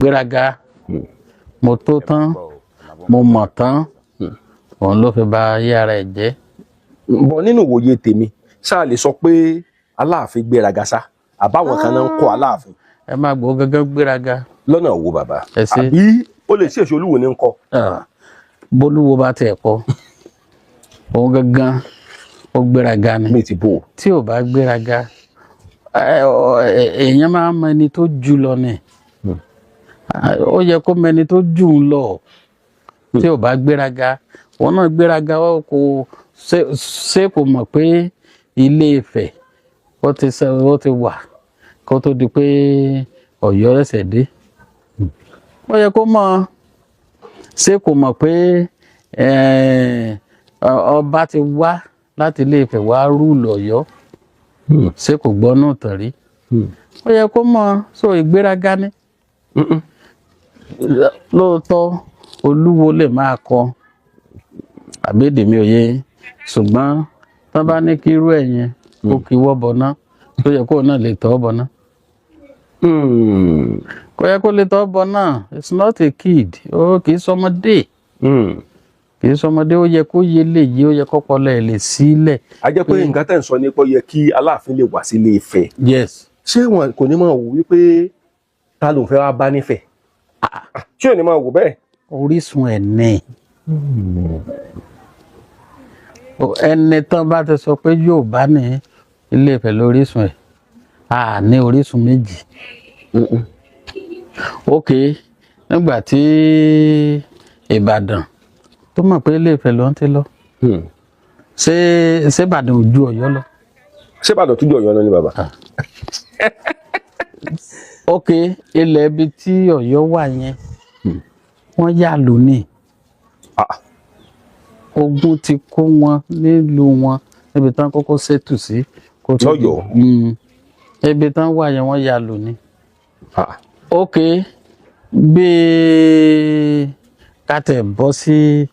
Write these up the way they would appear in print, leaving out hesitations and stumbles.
Gbéraga, mo tó tán, mo mọ̀ tán, òun ló fi ba ayé ara ẹ̀ jẹ́. Bọ̀ nínú ìwòye tèmi, ṣáà lè sọ pé Aláàfin gbéraga sá, àbáwọn kan náà ń kọ́ Aláàfin? Ẹ máa gbọ́ gángan, gbéraga. Lọ́nà wo, bàbá? Ẹ ṣé. Àbí ó lè ṣèṣe Olúwo ní ń kọ́? Ah, bólúwo bá tiẹ̀ kọ́, òun gangan ó gbéraga ni. Mi ti bò ó. Tí ò bá gbéraga, èèyàn máa ń mọ ẹni tó jù lọ ni. Ah, ó yẹ kó mọ ẹni tó jù ú lọ. Tí ò bá gbéraga, òun náà gbéraga. Ó kò ṣé kò mọ̀ pé Ilé Ifẹ̀ ó ti ó ti wà kó tó di pé Ọ̀yọ́ ẹsẹ̀ dé? Ó yẹ kó mọ̀. Ṣé kò mọ̀ pé ọba ti wá láti Ilé Ifẹ̀ wá rule Ọ̀yọ́? Ṣé kò gbọ́ náà tàn rí? Ó yẹ kó mọ̀. So ìgbéraga ni lóòótọ́. Olúwo lè máa kọ àbí èdè mi ò yé, ṣùgbọ́n tán bá ní kí irú ẹ̀ yẹn kó kí wọ́ bọ̀ná, tó yẹ kó náà lè tọ́ bọ̀ná, kò yẹ kó lè tọ́ bọ̀ná. It's not a kid. Ó kì í sọmọdé, kì í sọmọdé. Ó yẹ kó yé lè yé, ó yẹ kọ́pọlọ ẹ̀ lè sílẹ̀. A jẹ́ pé nǹkan tẹ̀ ń sọ ni pé ó yẹ kí Aláàfin lè wá sílé Ifẹ̀? Yes. Ṣé wọn kò ní máa wò wípé ta ló ń fẹ́ wá bá nífẹ̀ẹ́? Ṣé ò ní máa wò bẹ́ẹ̀? Orísun ẹ̀ ní. Ẹni tán bá ti sọ pé yóò bá ní Ilé Ifẹ̀ lórísun ẹ̀, a ní orísun méjì. Ok, nígbà tí Ìbàdàn tó mọ̀ pé Ilé Ifẹ̀ ló ń ti lọ, ṣé Ìbàdàn ò ju Ọ̀yọ́ lọ? Ṣé Ìbàdàn tún ju Ọ̀yọ́ lọ ní, bàbá? Ok, ilẹ̀ ibi tí Ọ̀yọ́ wà yẹn, wọ́n yà lónìí. Ogun ti kó wọn nílùú wọn níbi tán kọ́kọ́ ṣètù sí kó tó Lọ́yọ̀ọ́? Ibi tán wà yẹn, wọ́n yà lónìí. Ok, bí ká tẹ̀ bọ́ sí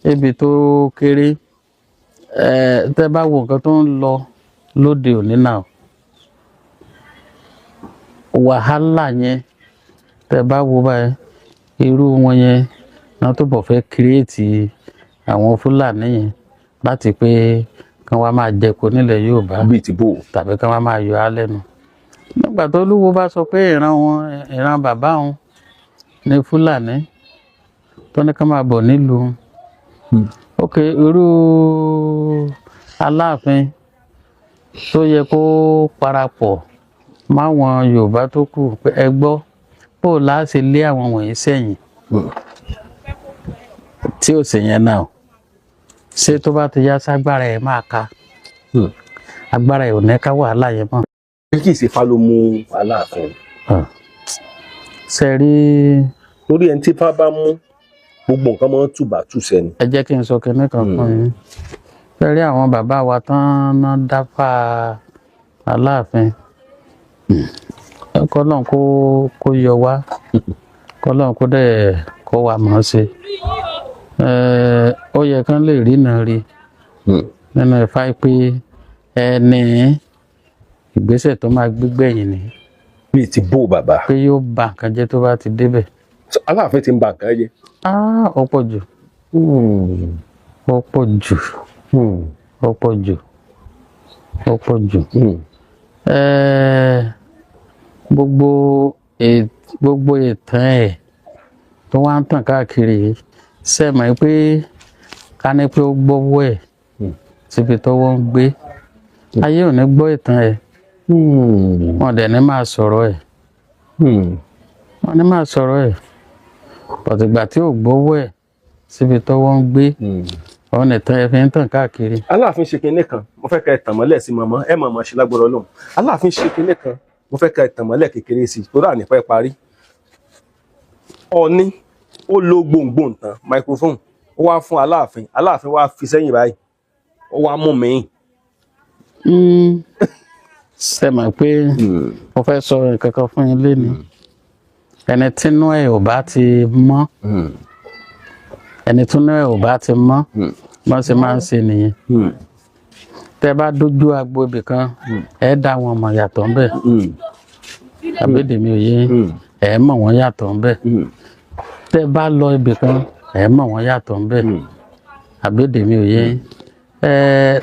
ibi tó kéré, ẹ tẹ́ bá wo nǹkan tó ń lọ lóde òní náà, wàhálà yẹn, tẹ́ bá wo báyìí, irú wọn yẹn náà tó bọ̀ fẹ́ create àwọn Fúlàní yẹn láti pé kán wá máa jẹko nílẹ̀ Yorùbá. Bíi ti bò ó? Tàbí kán wá máa yọ á lẹ́nu. Nígbà tó Olúwo bá sọ pé ìran wọn, ìran bàbá òun ní Fúlàní, tó ní ká máa bọ̀ nílùú. Ok, irú Aláàfin tó yẹ kó parapọ̀ máwọn Yorùbá tó kù pé ẹ gbọ́, bó o láti lé àwọn wọ̀nyí sẹ́yìn, tí ò sì yẹn náà, ṣé tó bá ti yá ságbára ẹ̀ máa ka, agbára ẹ̀ ò ní ká wàhálà yẹn mọ́. Kì í ṣe Ifá ló mú Aláàfin? Ṣe rí. Torí ẹni tí Ifá bá mú, gbogbo nǹkan máa ń tùbà tùsẹ̀ ni. Ẹ jẹ́ kí n sọ kinní kan fún yín. Ṣe rí àwọn bàbá wa tán ná dáfà Aláàfin, kọ́lọ́n kó yọ wá, kọ́lọ́n kó dẹ̀ kó wa mọ̀ ọ́n ṣe. Ó yẹ kán lè rí náà rí nínú Ifá pé ẹni ìgbésẹ̀ tó máa gbé gbẹ̀yìn ni. Bíi ti bó, bàbá? Pé yóò ba nǹkan jẹ́ tó bá ti débẹ̀. Aláàfin ti ń ba nǹkan jẹ́? Ah, ó pọ̀ jù, ó pọ̀ jù, ó pọ̀ jù, ó pọ̀ jù. Gbogbo ìtàn ẹ̀ tó wá ń tàn káàkiri yìí, ṣe mọ̀ pé ká ní pé ó gbọ́wọ́ ẹ̀ síbi tọ́wọ́ ń gbé, ayé ò ní gbọ́ ìtàn ẹ̀. Wọn dẹ̀ ní máa sọ̀rọ̀ ẹ̀, wọn ní máa sọ̀rọ̀ ẹ̀. Pọ̀tùgbà tí ò gbọ́wọ́ ẹ̀ síbi tọ́wọ́ ń gbé, òun nìtàn ẹ̀ fi ń tàn káàkiri. Aláàfin ṣe kinní kan, mo fẹ́ kẹ́ ẹ tàn mọ́lẹ̀ sí mọ́mọ́ ẹ mọ̀mọ́ ṣe lágbọ́dọ̀ lọ́hùn. Aláàfin ṣe kinní kan, mo fẹ́ kẹ́ ẹ tàn mọ́lẹ̀ kékeré sí i torí ànípẹ́ parí. Ọọ̀ni ó lo gbòǹgbò tán microphone, ó wá fún Aláàfin, Aláàfin wá fi sẹ́yìn báyìí, ó wá mú mi. Ṣe mọ̀ pé mo fẹ́ sọ nǹkan kan fún yín lénìí? Ẹni tínú ẹ̀ ò bá ti mọ́, ẹni tínú ẹ̀ ò bá ti mọ́, bọ́n ṣe máa ń ṣe nìyẹn. Tẹ́ bá dójú agbo ibì kan, ẹ dá wọn mọ̀ yàtọ̀ ńbẹ̀. Àbédè mi ò yé yín? Ẹ̀ mọ̀ wọ́n yàtọ̀ ń bẹ̀. Tẹ́ bá lọ ibì kan, ẹ̀ mọ̀ wọ́n yàtọ̀ ń bẹ̀. Àbédè mi ò yé ẹ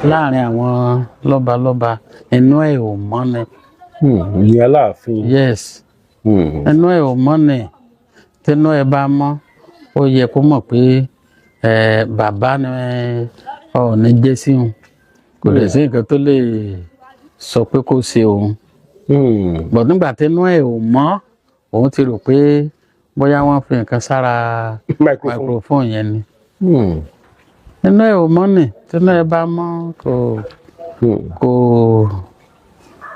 láàrin àwọn lọ́balọ́ba, inú ẹ̀ ò mọ́ ni. Ní Aláàfin. Yes, inú ẹ̀ ò mọ́ ni. Tínú ẹ̀ bá mọ́, ó yẹ kó mọ̀ pé ẹ bàbá ni Ọọ̀ni jẹ́ sí òun, kò lè sí nǹkan tó lè sọ pé kó ṣe òun. Bọ̀ nígbà tínú ẹ̀ ò mọ́, òun ti rò pé bóyá wọ́n fi nǹkan sára microphone. Microphone yẹn ni. Inú ẹ̀ ò mọ́ ni. Tínú ẹ̀ bá mọ́, kò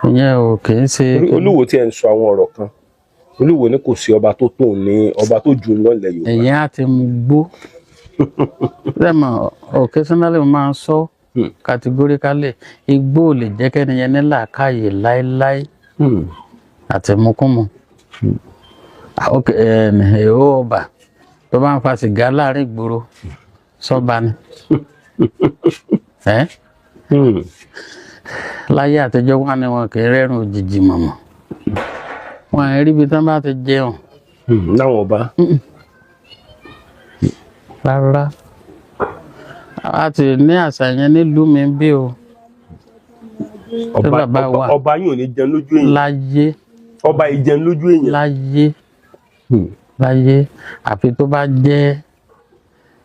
ìyẹn ò kì í ṣe. Olúwo tí ẹ ń sọ àwọn ọ̀rọ̀ kan, Olúwo ní kò sí ọba tó tóun ní ọba tó jù ú lọ́lẹ̀ Yorùbá. Èyàn á ti mú gbó lẹ́mọ̀. Occasionally mo máa ń sọ categorically, igbó ò lè jẹ́ kẹ́ni yẹn ní làákàyè láéláé àti mukúmu. Ok, èrò ọba tó bá ń fa sìgá láàrin ìgboro, sọ́ba ni ẹ́. Láyé àtijọ́ wà ní wọn kì í rẹ́rùn òjijì mọ̀mọ́, wọn àìrí ibi tí wọ́n bá ti jẹun. Láwọn ọba. Rárá, a ti ní àṣà yẹn nílùú mi bí o. Ọba bàbá wa. Ọba yìí ò ní jẹun lójú èèyàn. Láyé. Ọba yìí jẹun lójú èèyàn. Láyé láyé, àfi tó bá jẹ́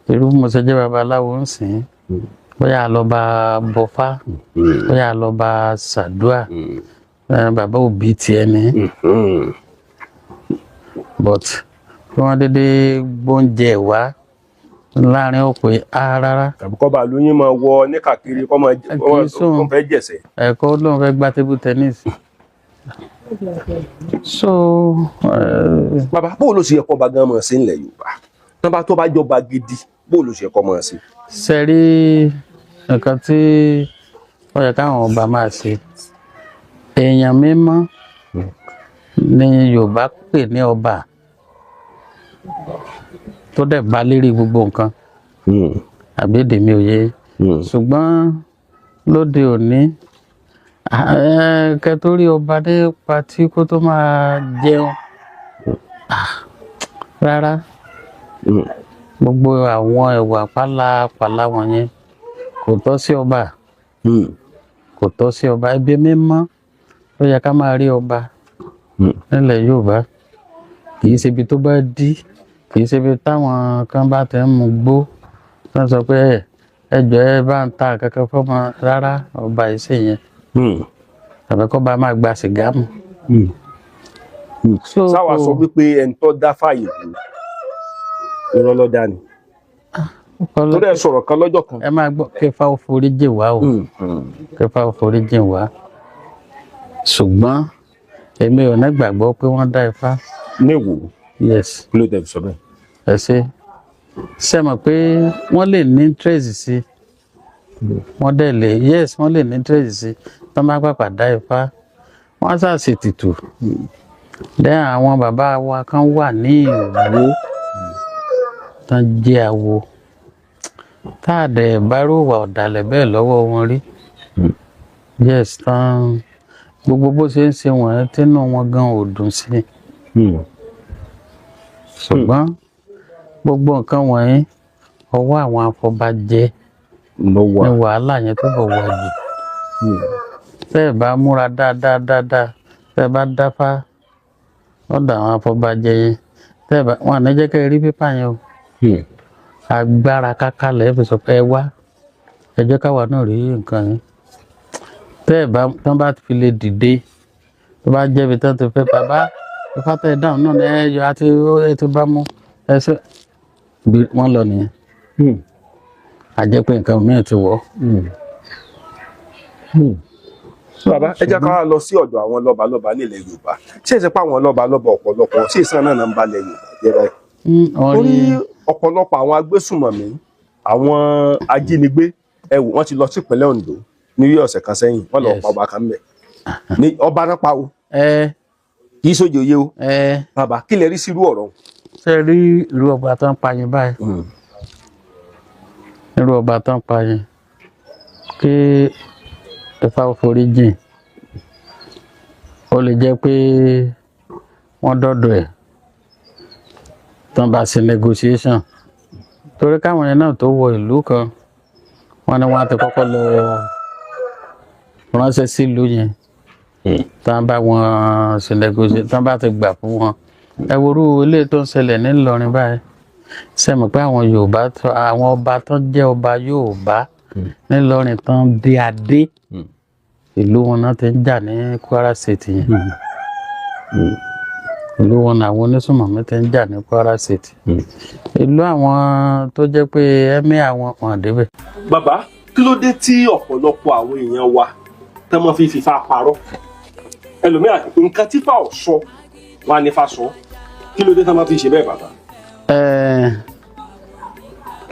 irú mo ṣe jẹ́ babaláwo ń sìn, bóyá a lọ bá bọfá, bóyá a lọ bá ṣàdúà, bàbá òbí tiẹ̀ ni. But kí wọ́n dédé gbóúnjẹ wá láàrin ọ̀pẹ á, rárá. Tàbí kọ́ bá lóyún máa wọ ní kàkiri kọ́ máa Kì í sùn. kọ́ fẹ́ jẹ̀sẹ̀. Ẹ̀kọ́ lóun fẹ́ gbá table tennis, so Bàbá, bó ló ṣe yẹ kọ́ ba gan mọ̀ sí ilẹ̀ Yorùbá tán bá tó bá jọba gidi, bó ló ṣe yẹ kọ́ mọ̀ sí? Ṣe rí nǹkan tí ó yẹ káwọn ọba máa ṣe, èèyàn mímọ́ ni Yorùbá pè ní ọba tó dẹ̀ bá lérí gbogbo nǹkan. Àbí èdè mi ò yé? Ṣùgbọ́n lóde òní, kẹ́ tó rí ọba dé patí kó tó máa jẹun, rárá, gbogbo àwọn ìwà pálapàla wọ̀nyẹn kò tọ́ sí ọba, kò tọ́ sí ọba. Ibi mímọ́ ló yẹ ká máa rí ọba nílẹ̀ Yorùbá. Kì í ṣe ibi tó bá dí, kì í ṣe ibi táwọn kan bá ti ń mu gbó tó ń sọ pé ẹ jọ̀ọ́, ẹ bá ń ta kankan fọmọ. Rárá, ọba yìí ṣe yẹn tàbí kó bá máa gba sìgá mu. So Sáwa sọ wípé ẹni tó dá fàyè lù irọ́ ló dá ni torí ẹ sọ̀rọ̀ kan lọ́jọ́ kan. Ẹ máa gbọ́, kẹfà ó forí jìn wá o, kẹfà ó forí jìn wá, ṣùgbọ́n èmi ò ní gbàgbọ́ pé wọ́n dá Ifá. Níwò? Yes. Kí ló tẹ̀ fi sọ bẹ́ẹ̀? Ẹ ṣe ṣe mọ̀ pé wọ́n lè ní interest sí, wọ́n dẹ̀ lè, yes, wọ́n lè ní interest sí. Tó bá pàpà dá Ifá, wọ́n á ṣàṣì tìtù. Then àwọn bàbá wa kan wà ní Ìwó tán jẹ́ awo tá a dẹ̀ bá rò wà ọ̀dàlẹ̀ bẹ́ẹ̀ lọ́wọ́ wọn rí. Yes, tán gbogbo bó ṣe ń ṣe wọ̀nyẹn, tínú wọn gan ò dùn sí i. Ṣùgbọ́n gbogbo nǹkan wọ̀nyí, ọwọ́ àwọn afọbajẹ ló wà ní wàhálà yẹn tó bọ̀ wá jù. Tẹ́ ẹ̀ bá múra dáadáa dáadáa, tẹ́ ẹ bá dáfá lọ́dọ̀ àwọn afọbajẹ yẹn, tẹ́ ẹ bá wọn àná jẹ́ kẹ́ ẹ rí pépà yẹn o. Agbára káká lẹ́ẹ̀ fi sọ pé ẹ wá, ẹ jẹ́ káwa náà rí nǹkan yẹn. Tẹ́ ẹ bá tán bá fi lè dìde, tó bá jẹ́bi tán ti fẹ́ bàbá ifá tẹ́ ẹ dáhùn náà ní ẹ yọ àti ẹ tó bá mú ẹ ṣe bí wọ́n lọ nìyẹn, a jẹ́ pé nǹkan mìíràn ti wọ̀ ọ́. Bàbá, ẹ jẹ́ ká wá lọ sí ọ̀dọ̀ àwọn lọ́balọ́ba nílẹ̀ Yorùbá. Ṣé ẹ ṣe pé àwọn lọ́balọ́ba ọ̀pọ̀lọpọ̀ ṣé ìsan náà ń balẹ̀ Yorùbá jẹ́ báyìí? Wọ́n Torí rí ọ̀pọ̀lọpọ̀ àwọn agbésùmọ̀mí, àwọn ajínigbé, ẹ wò, wọ́n ti lọ sí ìpínlẹ̀ Ondo ní bí ọ̀sẹ̀ kan sẹ́yìn, wọ́n lọ pa ọba kan bẹ̀ ní ọba náà pa o, kì í sóje òye o. Bàbá, kí lẹ rí sírú ọ̀rọ̀? Ṣe rí irú ọba tó ń pa yín báyìí, irú ọba tó ń pa yín, kí Ifá forí jìn, ó lè jẹ́ pé wọ́n dọ́dọ̀ ẹ̀. Tán bá ṣe negotiation, torí káwọn yẹn náà tó wọ ìlú kan, wọ́n ní wọ́n á ti kọ́kọ́ lọ ránṣẹ́ sílùú yẹn. Tán bá wọn ṣe negotiation, tán bá ti gbà fún wọn. Ẹ worú ilé tó ń ṣẹlẹ̀ ní Ìlọrin báyìí, ṣe mọ̀ pé àwọn Yorùbá, àwọn ọba tó jẹ́ ọba Yorùbá nílọrin tán dé adé, ìlú wọn náà ti ń jà ní Kwara State yẹn. Ìlú wọn làwọn onísùnmọ̀mí ti ń jà ní Kwara State. Ìlú àwọn tó jẹ́ pé ẹ̀mí àwọn wọn débẹ̀. Bàbá, kí ló dé tí ọ̀pọ̀lọpọ̀ àwọn èèyàn wa tẹ́ mọ́ fi fìfà parọ́? Ẹlòmíràn, nǹkan tí fà ọ̀ sọ wọn á ní fa sọ. Kí ló dé tẹ́ mọ́ fi ṣe bẹ́ẹ̀, bàbá? Ẹ̀ẹ́,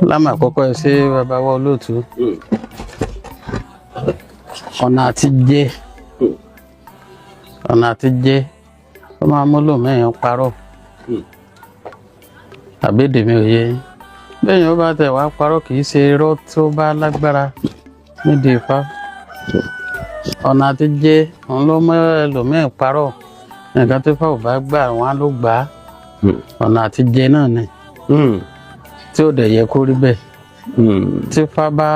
lámà àkọ́kọ́, ẹ ṣe, bàbá wa olóòtú. Ọ̀nà àti jẹ, ọ̀nà àti jẹ, ó máa mú lòmíràn parọ́. Àbédè mi ò yé yín. Bẹ́ẹ̀ yẹn, ó bá tẹ̀ wá parọ́, kì í ṣe irọ́ tó bá lágbára nídìí Ifá. Ọ̀nà àti jẹ òun ló mú ẹlòmíràn parọ́. Nǹkan tó fà ò bá gbà, wọ́n á ló gbà á. Ọ̀nà àti jẹ náà ni, tí ò dẹ̀ yẹ kó rí bẹ́ẹ̀. Tí Ifá bá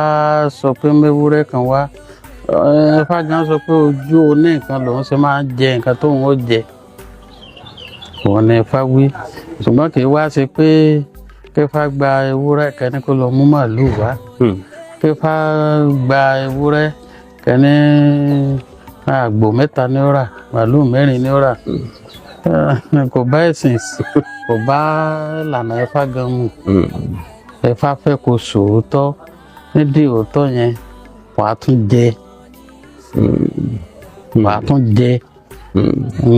sọ pé mẹ́wúrẹ́ kan wá, Ifá gan sọ pé ojú oní nǹkan lòun ṣe máa ń jẹ nǹkan tóun ó jẹ, òun ni Ifá wí. Ṣùgbọ́n kì í wá ṣe pé kífá gba ewúrẹ́ kẹ́ni kó lọ mú màlúù wá, kífá gba ewúrẹ́ kẹ́ni àgbò mẹ́ta ní ó rà, màlúù mẹ́rin ní ó rà. Kò bá ẹ̀sìn, kò bá ìlànà Ifá gan mu. Ifá fẹ́ kó sòótọ́. Nídìí òótọ́ yẹn, wàá tún jẹ, wàá tún jẹ.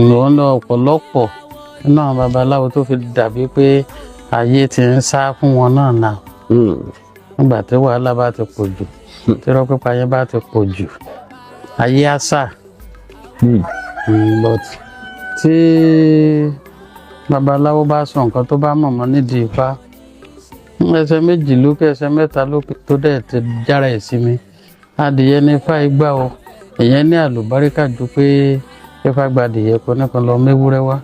Lòun lọ ọ̀pọ̀lọpọ̀ nínú àwọn babaláwo tó fi dàbí pé ayé ti ń sá fún wọn náà nà. Nígbà tí wàhálà bá ti pọ̀ jù, tí irọ́ pípa yẹn bá ti pọ̀ jù, ayé á sà. But tí babaláwo bá sọ nǹkan tó bá mọ̀ mọ́ nídìí Ifá, ẹsẹ̀ méjì lókè, ẹsẹ̀ mẹ́ta lókè, tó dẹ̀ ti jára ẹ̀ sí mi, adìyẹ ní Ifá igbá o. Ìyẹn ní àlùbáríkà ju pé Ifá gba adìyẹ kan nìkan lọ méwúrẹ́ wá,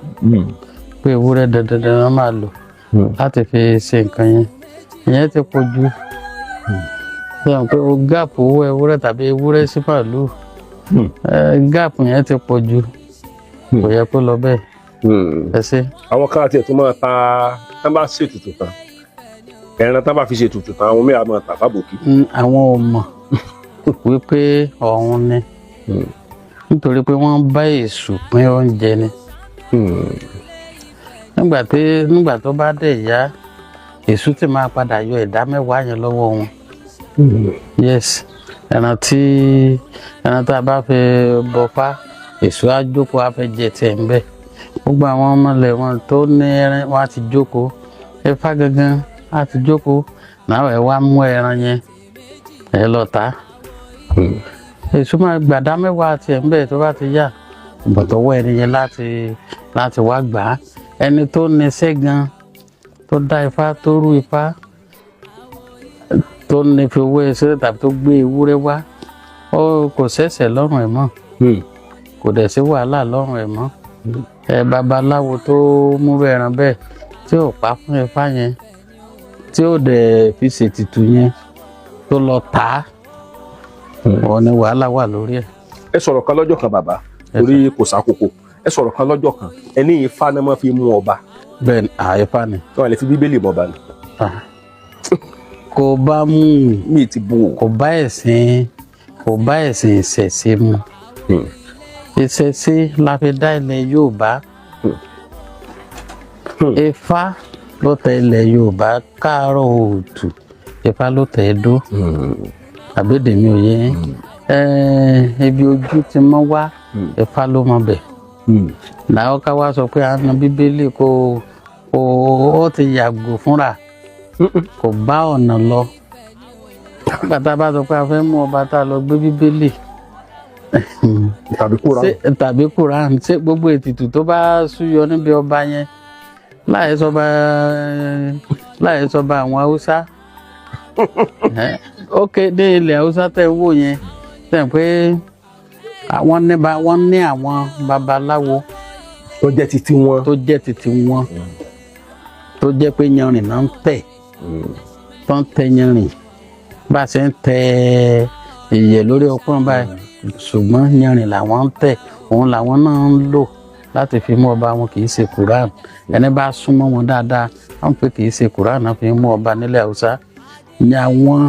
pé ewúrẹ́ dandan dandan máa lò láti fi ṣe nǹkan yẹn. Ìyẹn ti pọ̀ jù. Ṣe hàn pé o gap owó ewúrẹ́ tàbí ewúrẹ́ sí màlúù, gap yẹn ti pọ̀ jù, kò yẹ kó lọ bẹ́ẹ̀. Ẹ ṣe. Àwọn kan àti ẹ̀ tó máa ta, tán bá ṣètùtù tán, ẹran tán bá fi ṣètùtù tán, àwọn mìíràn máa tà fábòkí. Àwọn ò mọ̀ wípé ọ̀hún ni, nítorí pé wọ́n bá èṣù pín oúnjẹ ni. Nígbà tó bá dẹ̀ yá, èṣù ti máa padà yọ ìdá mẹ́wàá yẹn lọ́wọ́ wọn. Yes, ẹran tá a bá fi bọfá, èṣù á jókòó, á fẹ́ jẹ tiẹ̀ ń bẹ̀. Gbogbo àwọn ọmọlẹ̀ wọn tó ní ẹran, wọn á ti jókòó. Ifá gangan á ti jókòó náà. Ẹ wá mú ẹran yẹn, ẹ lọ tà á, èṣù máa gbàdá mẹ́wàá tiẹ̀ ń bẹ̀ tó bá ti yá bọ̀tọ̀wọ́ ẹni yẹn láti wá gbà á. Ẹni tó níṣẹ́ gan, tó dá Ifá, tó rú Ifá, tó ní fi owó ẹsẹ̀ tàbí tó gbé ewúrẹ́ wá, ó kò ṣẹ̀ṣẹ̀ lọ́rùn ẹ̀ mọ́, kò dẹ̀ sí wàhálà lọ́rùn ẹ̀ mọ́. Ẹ babaláwo tó múrú ẹran bẹ́ẹ̀, tí ò pa fún Ifá yẹn, tí ò dẹ̀ fi ṣètìtù yẹn, tó lọ tà á, òun ni wàhálà wà lórí ẹ̀. Ẹ sọ̀rọ̀ kan lọ́jọ́ kan, bàbá, torí kò sákòókò. Ẹ sọ̀rọ̀ kan lọ́jọ́ kan, ẹ ní Ifá náà máa fi mú ọba. Bẹ́ẹ̀ ni, àìfá ni. Wọn lè fi Bíbélì mọ ọba ni. Ah. Kò bá mú un. Mi ti bú o. Kò bá ẹ̀sìn ìṣẹ̀ṣe mu. Ìṣẹ̀ṣe la fi dá ilẹ̀ Yorùbá. Ifá ló tẹ ilẹ̀ Yorùbá káàárọ̀ òòtù, Ifá ló tẹ̀ ẹ́ dó. Àbédè mi ò yé yín? Ibi ojú ti mọ́ wá, Ifá ló mọ bẹ̀. Làwọn ká wá sọ pé àna Bíbélì kò ó ti yàgò fúnra, kò bá ọ̀nà lọ. Nígbà tá a bá sọ pé a fẹ́ mú ọba, tá a lọ gbé Bíbélì tàbí kóra tàbí Quran, ṣé gbogbo ètùtù tó bá súyọ níbi ọba yẹn, láì sọba àwọn Haúsá? Ok, ní ilẹ̀ Haúsá tẹ̀ ń wò yẹn, tẹ̀ ń pé àwọn ní wọ́n ní àwọn babaláwo tó jẹ́ titi wọn. Tó jẹ́ titi wọn. tó jẹ́ pé yanrìn náà ń tẹ̀, tó ń tẹ yanrìn bá a ṣe ń tẹ ìyẹ̀ lórí ọpọ́n báyìí, ṣùgbọ́n yanrìn làwọn ń tẹ̀, òun làwọn náà ń lò láti fi mú ọba wọn. Kì í ṣe Quran. Ẹni bá súnmọ́ wọn dáadáa, wọ́n pé kì í ṣe Quran náà fi mú ọba nílẹ̀ Haúsá ní àwọn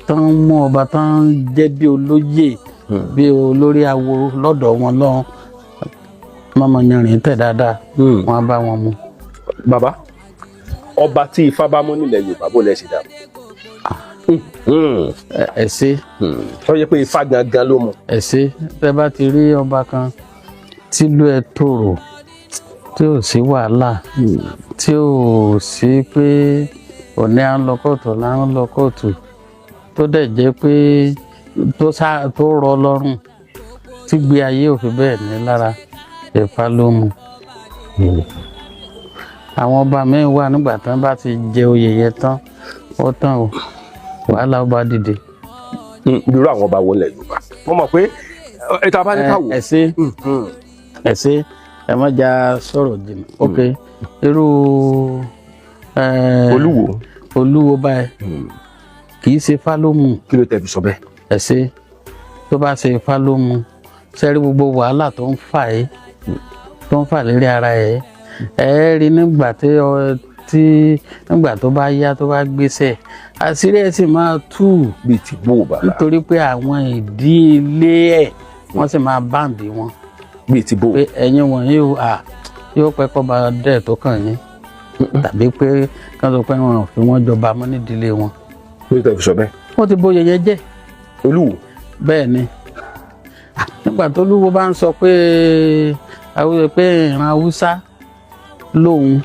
tó ń mú ọba, tó ń jẹ́ bí olóyè, bí olórí awo lọ́dọ̀ wọn lọ́hùn, mọ́mọ́ yanrìn tẹ̀ dáadáa, wọ́n á bá wọn mu. Bàbá, ọba tí Ifá bá mú nílẹ̀ Yorùbá, bó lẹ ṣe dà? Ẹ ṣe. Tó yẹ pé Ifá gangan ló mú. Ẹ ṣe. Tẹ bá ti rí ọba kan tílú ẹ tòrò, tí ò sí wàhálà, tí ò sí pé òní à ń lọ kóòtù, ọ̀la à ń lọ kóòtù, tó dẹ̀ jẹ́ pé tó sá tó rọ lọ́rùn, tí gbé ayé ò fi bẹ́ẹ̀ ní lára, Ifá ló mú. Àwọn ọba míín wà, nígbà tán bá ti jẹ oyè yẹn tán, ó tán o, wàhálà ó bá dìde. Irú àwọn ọba wo nílẹ̀ Yorùbá? Mo mọ̀ pé ẹ tá a bá ní ká wò. Ẹ ṣe, ẹ ṣe. Ẹ má já sọ̀rọ̀ jìnnà. Ok, irú Olúwo. Olúwo báyìí, kì í ṣe Ifá ló mú. Kí ló tẹ̀ fi sọ bẹ́ẹ̀? Ẹ ṣe. Tó bá ṣe Ifá ló mú, sẹ́rí gbogbo wàhálà tó ń fà ẹ́, tó ń fà lérí ara ẹ̀, ẹ rí nígbà tí ọ tí nígbà tó bá yá, tó bá gbéṣẹ́, àṣírí ẹ̀ sì máa tú. Bíi ti bó o, bàbá? Nítorí pé àwọn ìdílé ẹ̀, wọ́n sì máa báǹdì wọn. Bíi ti bó o? Pé ẹ̀yin wọ̀nyí o, à yóò pẹ́ kọ́ bá dẹ̀ tó kàn yín, tàbí pé kán sọ pé wọn ò fi wọ́n jọba mọ́ nídìílé wọn. Kí ló tẹ̀ fi sọ bẹ́ẹ̀? Wọ́n ti bóyá yẹn jẹ́. Olúwo? Bẹ́ẹ̀ ni. Nígbà tó lúwo bá ń sọ pé àwọn pé ìran Haúsá lòun,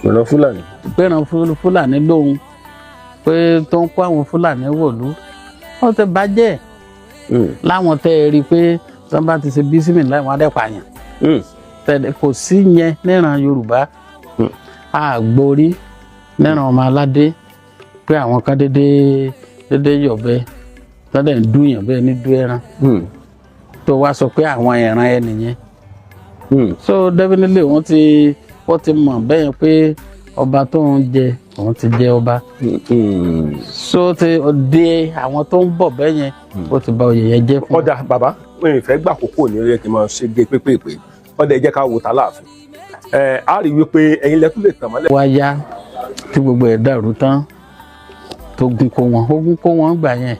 Ìran Fúlàní. Pé ìran Fúlàní lòun, pé tó ń kó àwọn Fúlàní wọ̀lú, wọ́n ti bàjẹ́ láwọn tẹ́ ẹ rí i pé tí wọ́n bá ti ṣe bísímì láì, wọ́n á dẹ̀ pààyàn. Tẹ̀lé kò sí yẹn níran Yorùbá. Àgbórí níran ọmọ aládé pé àwọn kan dédé dédé yọ̀bẹ tọ́lẹ̀ ń dúyàn bẹ́ẹ̀ ní dú ẹran, tó wá sọ pé àwọn ìran ẹ nìyẹn. So definitely wọ́n ti mọ̀ bẹ́ẹ̀ pé ọba tó ń jẹ, òun ti jẹ ọba. So ti dé àwọn tó ń bọ̀ bẹ́ẹ̀ yẹn, ó ti bà oyè yẹn jẹ́ fún. Ọ̀dà bàbá, mi ò fẹ́ gbà kókó ní orí ẹ̀ kí n máa ṣe gé pépèpé. Ọ̀dà, ẹ jẹ́ ká wo ta láàfin. Ẹ á rí i wípé ẹ̀yin lẹ́tún lè tàn mọ́lẹ̀. Wá yá tí gbogbo ẹ̀ dàrú tán, tó gun kó wọn, ogun kó wọn gbà yẹn.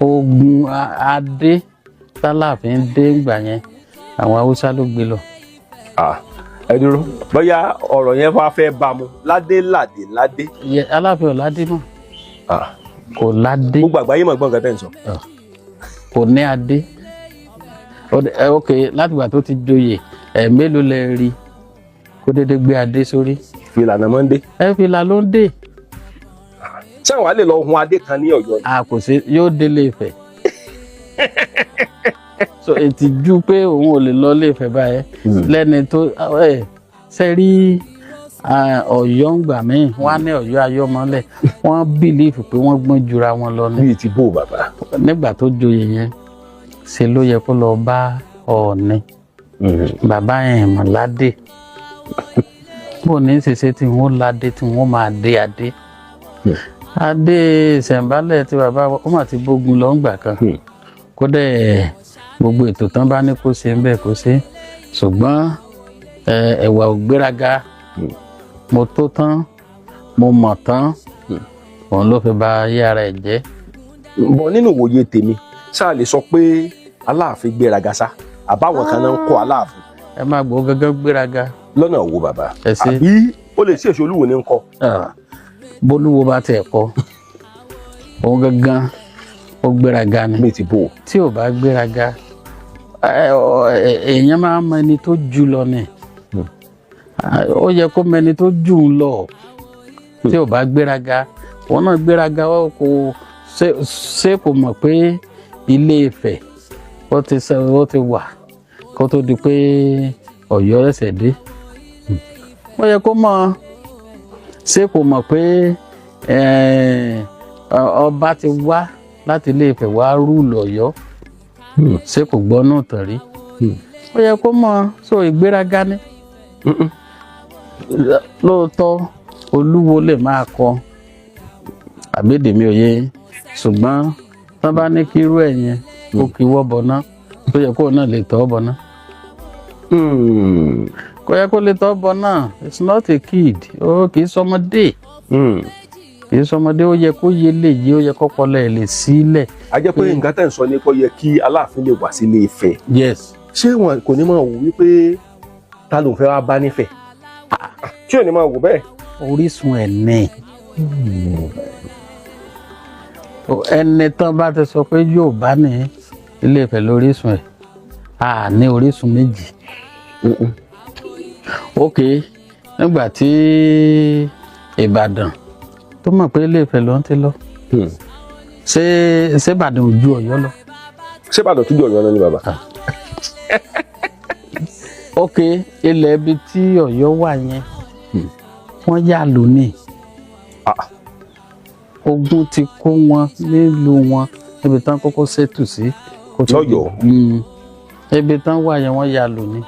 Ogun adé tálàfin dé gbà yẹn, àwọn Haúsá ló gbé lọ. Ah, ẹ dúró, bóyá ọ̀rọ̀ yẹn wá fẹ́ bá mu ládé ládé ládé. Aláàfin ò ládé mọ́. Kò ládé. Gbogbo àgbáyé mọ̀ gbọ́n nǹkan tẹ́ ń sọ. Kò ní adé. Ok, látìgbà tó ti joyè, ẹ mélòó lẹ rí kó dédé gbé adé sórí? Fìlà náà máa ń dé. Ẹ fìlà ló ń dé. Ṣé àwọn á lè lọ hun adé kan ní Ọ̀yọ́ ni? A kò sí, yóò délé Ifẹ̀. So ìtìjú pé òun ò lè lọ ilé Ifẹ̀ báyẹn lẹ́ni tó ẹ ṣe rí Ọ̀yọ́ ń gbà míì, wọ́n á ní Ọ̀yọ́ ayọ́mọ́lẹ̀. Wọ́n believe pé wọ́n gbọ́n jura wọn lọ ní. Bíi ti bó, bàbá? Nígbà tó joyè yẹn, ṣe ló yẹ kó lọ bá Ọọ̀ni, bàbá yẹn mọ̀ ládé, bó ní ṣe tí wọ́n ládé, tí wọ́n máa dé adé, adé ìṣẹ̀ǹbálẹ̀ tí bàbá wa, ó mà ti bógun lọ ńgbà kan. Kódà gbogbo ètò tán bá ní kó ṣe ń bẹ̀ kó ṣe, ṣùgbọ́n ẹ̀wà ò gbéraga. Mo tó tán, mo mọ̀ tán, òun ló fi ba ayé ara ẹ̀ jẹ́. Bọ̀ nínú ìwòye tèmi, ṣáà lè sọ pé Aláàfin gbéraga sá, àbáwọn kan náà ń kọ́ Aláàfin? Ẹ máa gbọ́ gángan gbéraga. Lọ́nà wo, bàbá? Ẹ ṣé. Àbí ó lè sí èso Olúwo ní ń kọ́? Ah, bólúwo bá tiẹ̀ kọ́, òun gangan ó gbéraga ni. Bíi ti bò? Tí ò bá gbéraga, èèyàn máa ń mọ ẹni tó jù lọ ni. Ah, ó yẹ kó mọ ẹni tó jù ú lọ. Tí ò bá gbéraga, òun náà gbéraga. Ó kò ṣe kò mọ̀ pé Ilé Ifẹ̀ ó ti wà kó tó di pé Ọ̀yọ́ ẹsẹ̀ dé. Ó yẹ kó mọ̀. Ṣé kò mọ̀ pé ọba ti wá láti Ilé Ifẹ̀ wá rule Ọ̀yọ́? Ṣé kò gbọ́ náà tàn rí? Ó yẹ kó mọ̀. So ìgbéraga ni. Lóòótọ́, Olúwo lè máa kọ àbédè mi ò yé yín, ṣùgbọ́n tán bá ní kí irú ẹ̀ yẹn kó kí wọ́ bọ̀ná, tó yẹ kó náà lè tọ́ bọ̀ná, kò yẹ kó lè tọ́ bọ̀ná. It's not a kid. Ó kì í sọmọdé, kì í sọmọdé. Ó yẹ kó yé lè yé, ó yẹ kọ́pọlọ ẹ̀ lè sílẹ̀. A jẹ́ pé nǹkan tẹ̀ ń sọ ni pé ó yẹ kí Aláàfin lè wá sílé Ifẹ̀. Yes. Ṣé wọn kò ní máa wò wípé ta ló ń fẹ́ wá bá nífẹ̀ẹ́? Tí ò ní máa wò bẹ́ẹ̀? Orísun ẹ̀ ní ẹni tán bá ti sọ pé Yorùbá ní Ilé Ifẹ̀ lórísun ẹ̀, a ní orísun méjì. Ok, nígbà tí Ìbàdàn tó mọ̀ pé Ilé Ifẹ̀ ló ń ti lọ, ṣé Ìbàdàn ò ju Ọ̀yọ́ lọ? Ṣé Ìbàdàn tún jù Ọ̀yọ́ lọ ní, bàbá? Ok, ilẹ̀ ibi tí Ọ̀yọ́ wà yẹn, wọ́n yà lónìí. Ogun ti kó wọn nílùú wọn níbi tán kọ́kọ́ ṣètù sí kó tó Lọ́yọ̀ọ́? Ibi tán wà yẹn, wọ́n yà lónìí.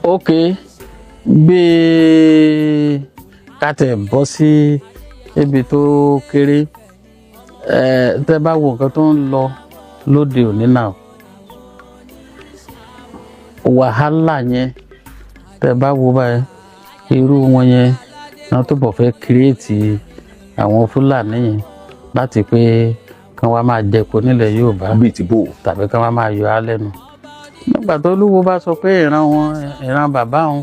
Ok, gbé kátẹ bọ́ sí ibi tó kéré ẹ, tẹ́ bá wo nǹkan tó ń lọ lóde òní náà, wàhálà yẹn, tẹ́ bá wo báyìí, irú wọn yẹn náà tó bọ̀ fẹ́ create àwọn Fúlàní yẹn láti pé kán wá máa jẹko nílẹ̀ Yorùbá. Bíi ti bò? Tàbí kán wá máa yọ á lẹ́nu nígbà tó Olúwo bá sọ pé ìran wọn, ìran bàbá wọn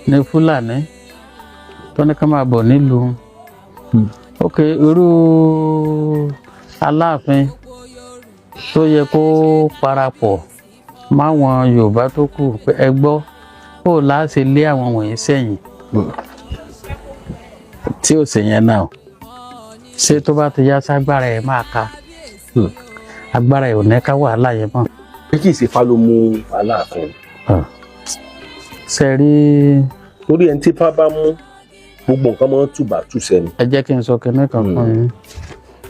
ní Fúlàní tó ní ká máa bọ̀ nílùú. Ok, irú Aláàfin tó yẹ kó parapọ̀ máwọn Yorùbá tó kù pé ẹ gbọ́, kó o láti lé àwọn wọ̀nyí sẹ́yìn, tí ò sì yẹn náà, ṣé tó bá ti yá ságbára ẹ̀ máa ka, agbára ẹ̀ ò ní ká wàhálà yẹn mọ́. Pé kì í ṣe Ifá ló mú Aláàfin? Ṣe rí. Torí ẹni tí Ifá bá mú, gbogbo nǹkan máa ń tùbà tùsẹ̀ ni. Ẹ jẹ́ kí n sọ kinní kan fún yín.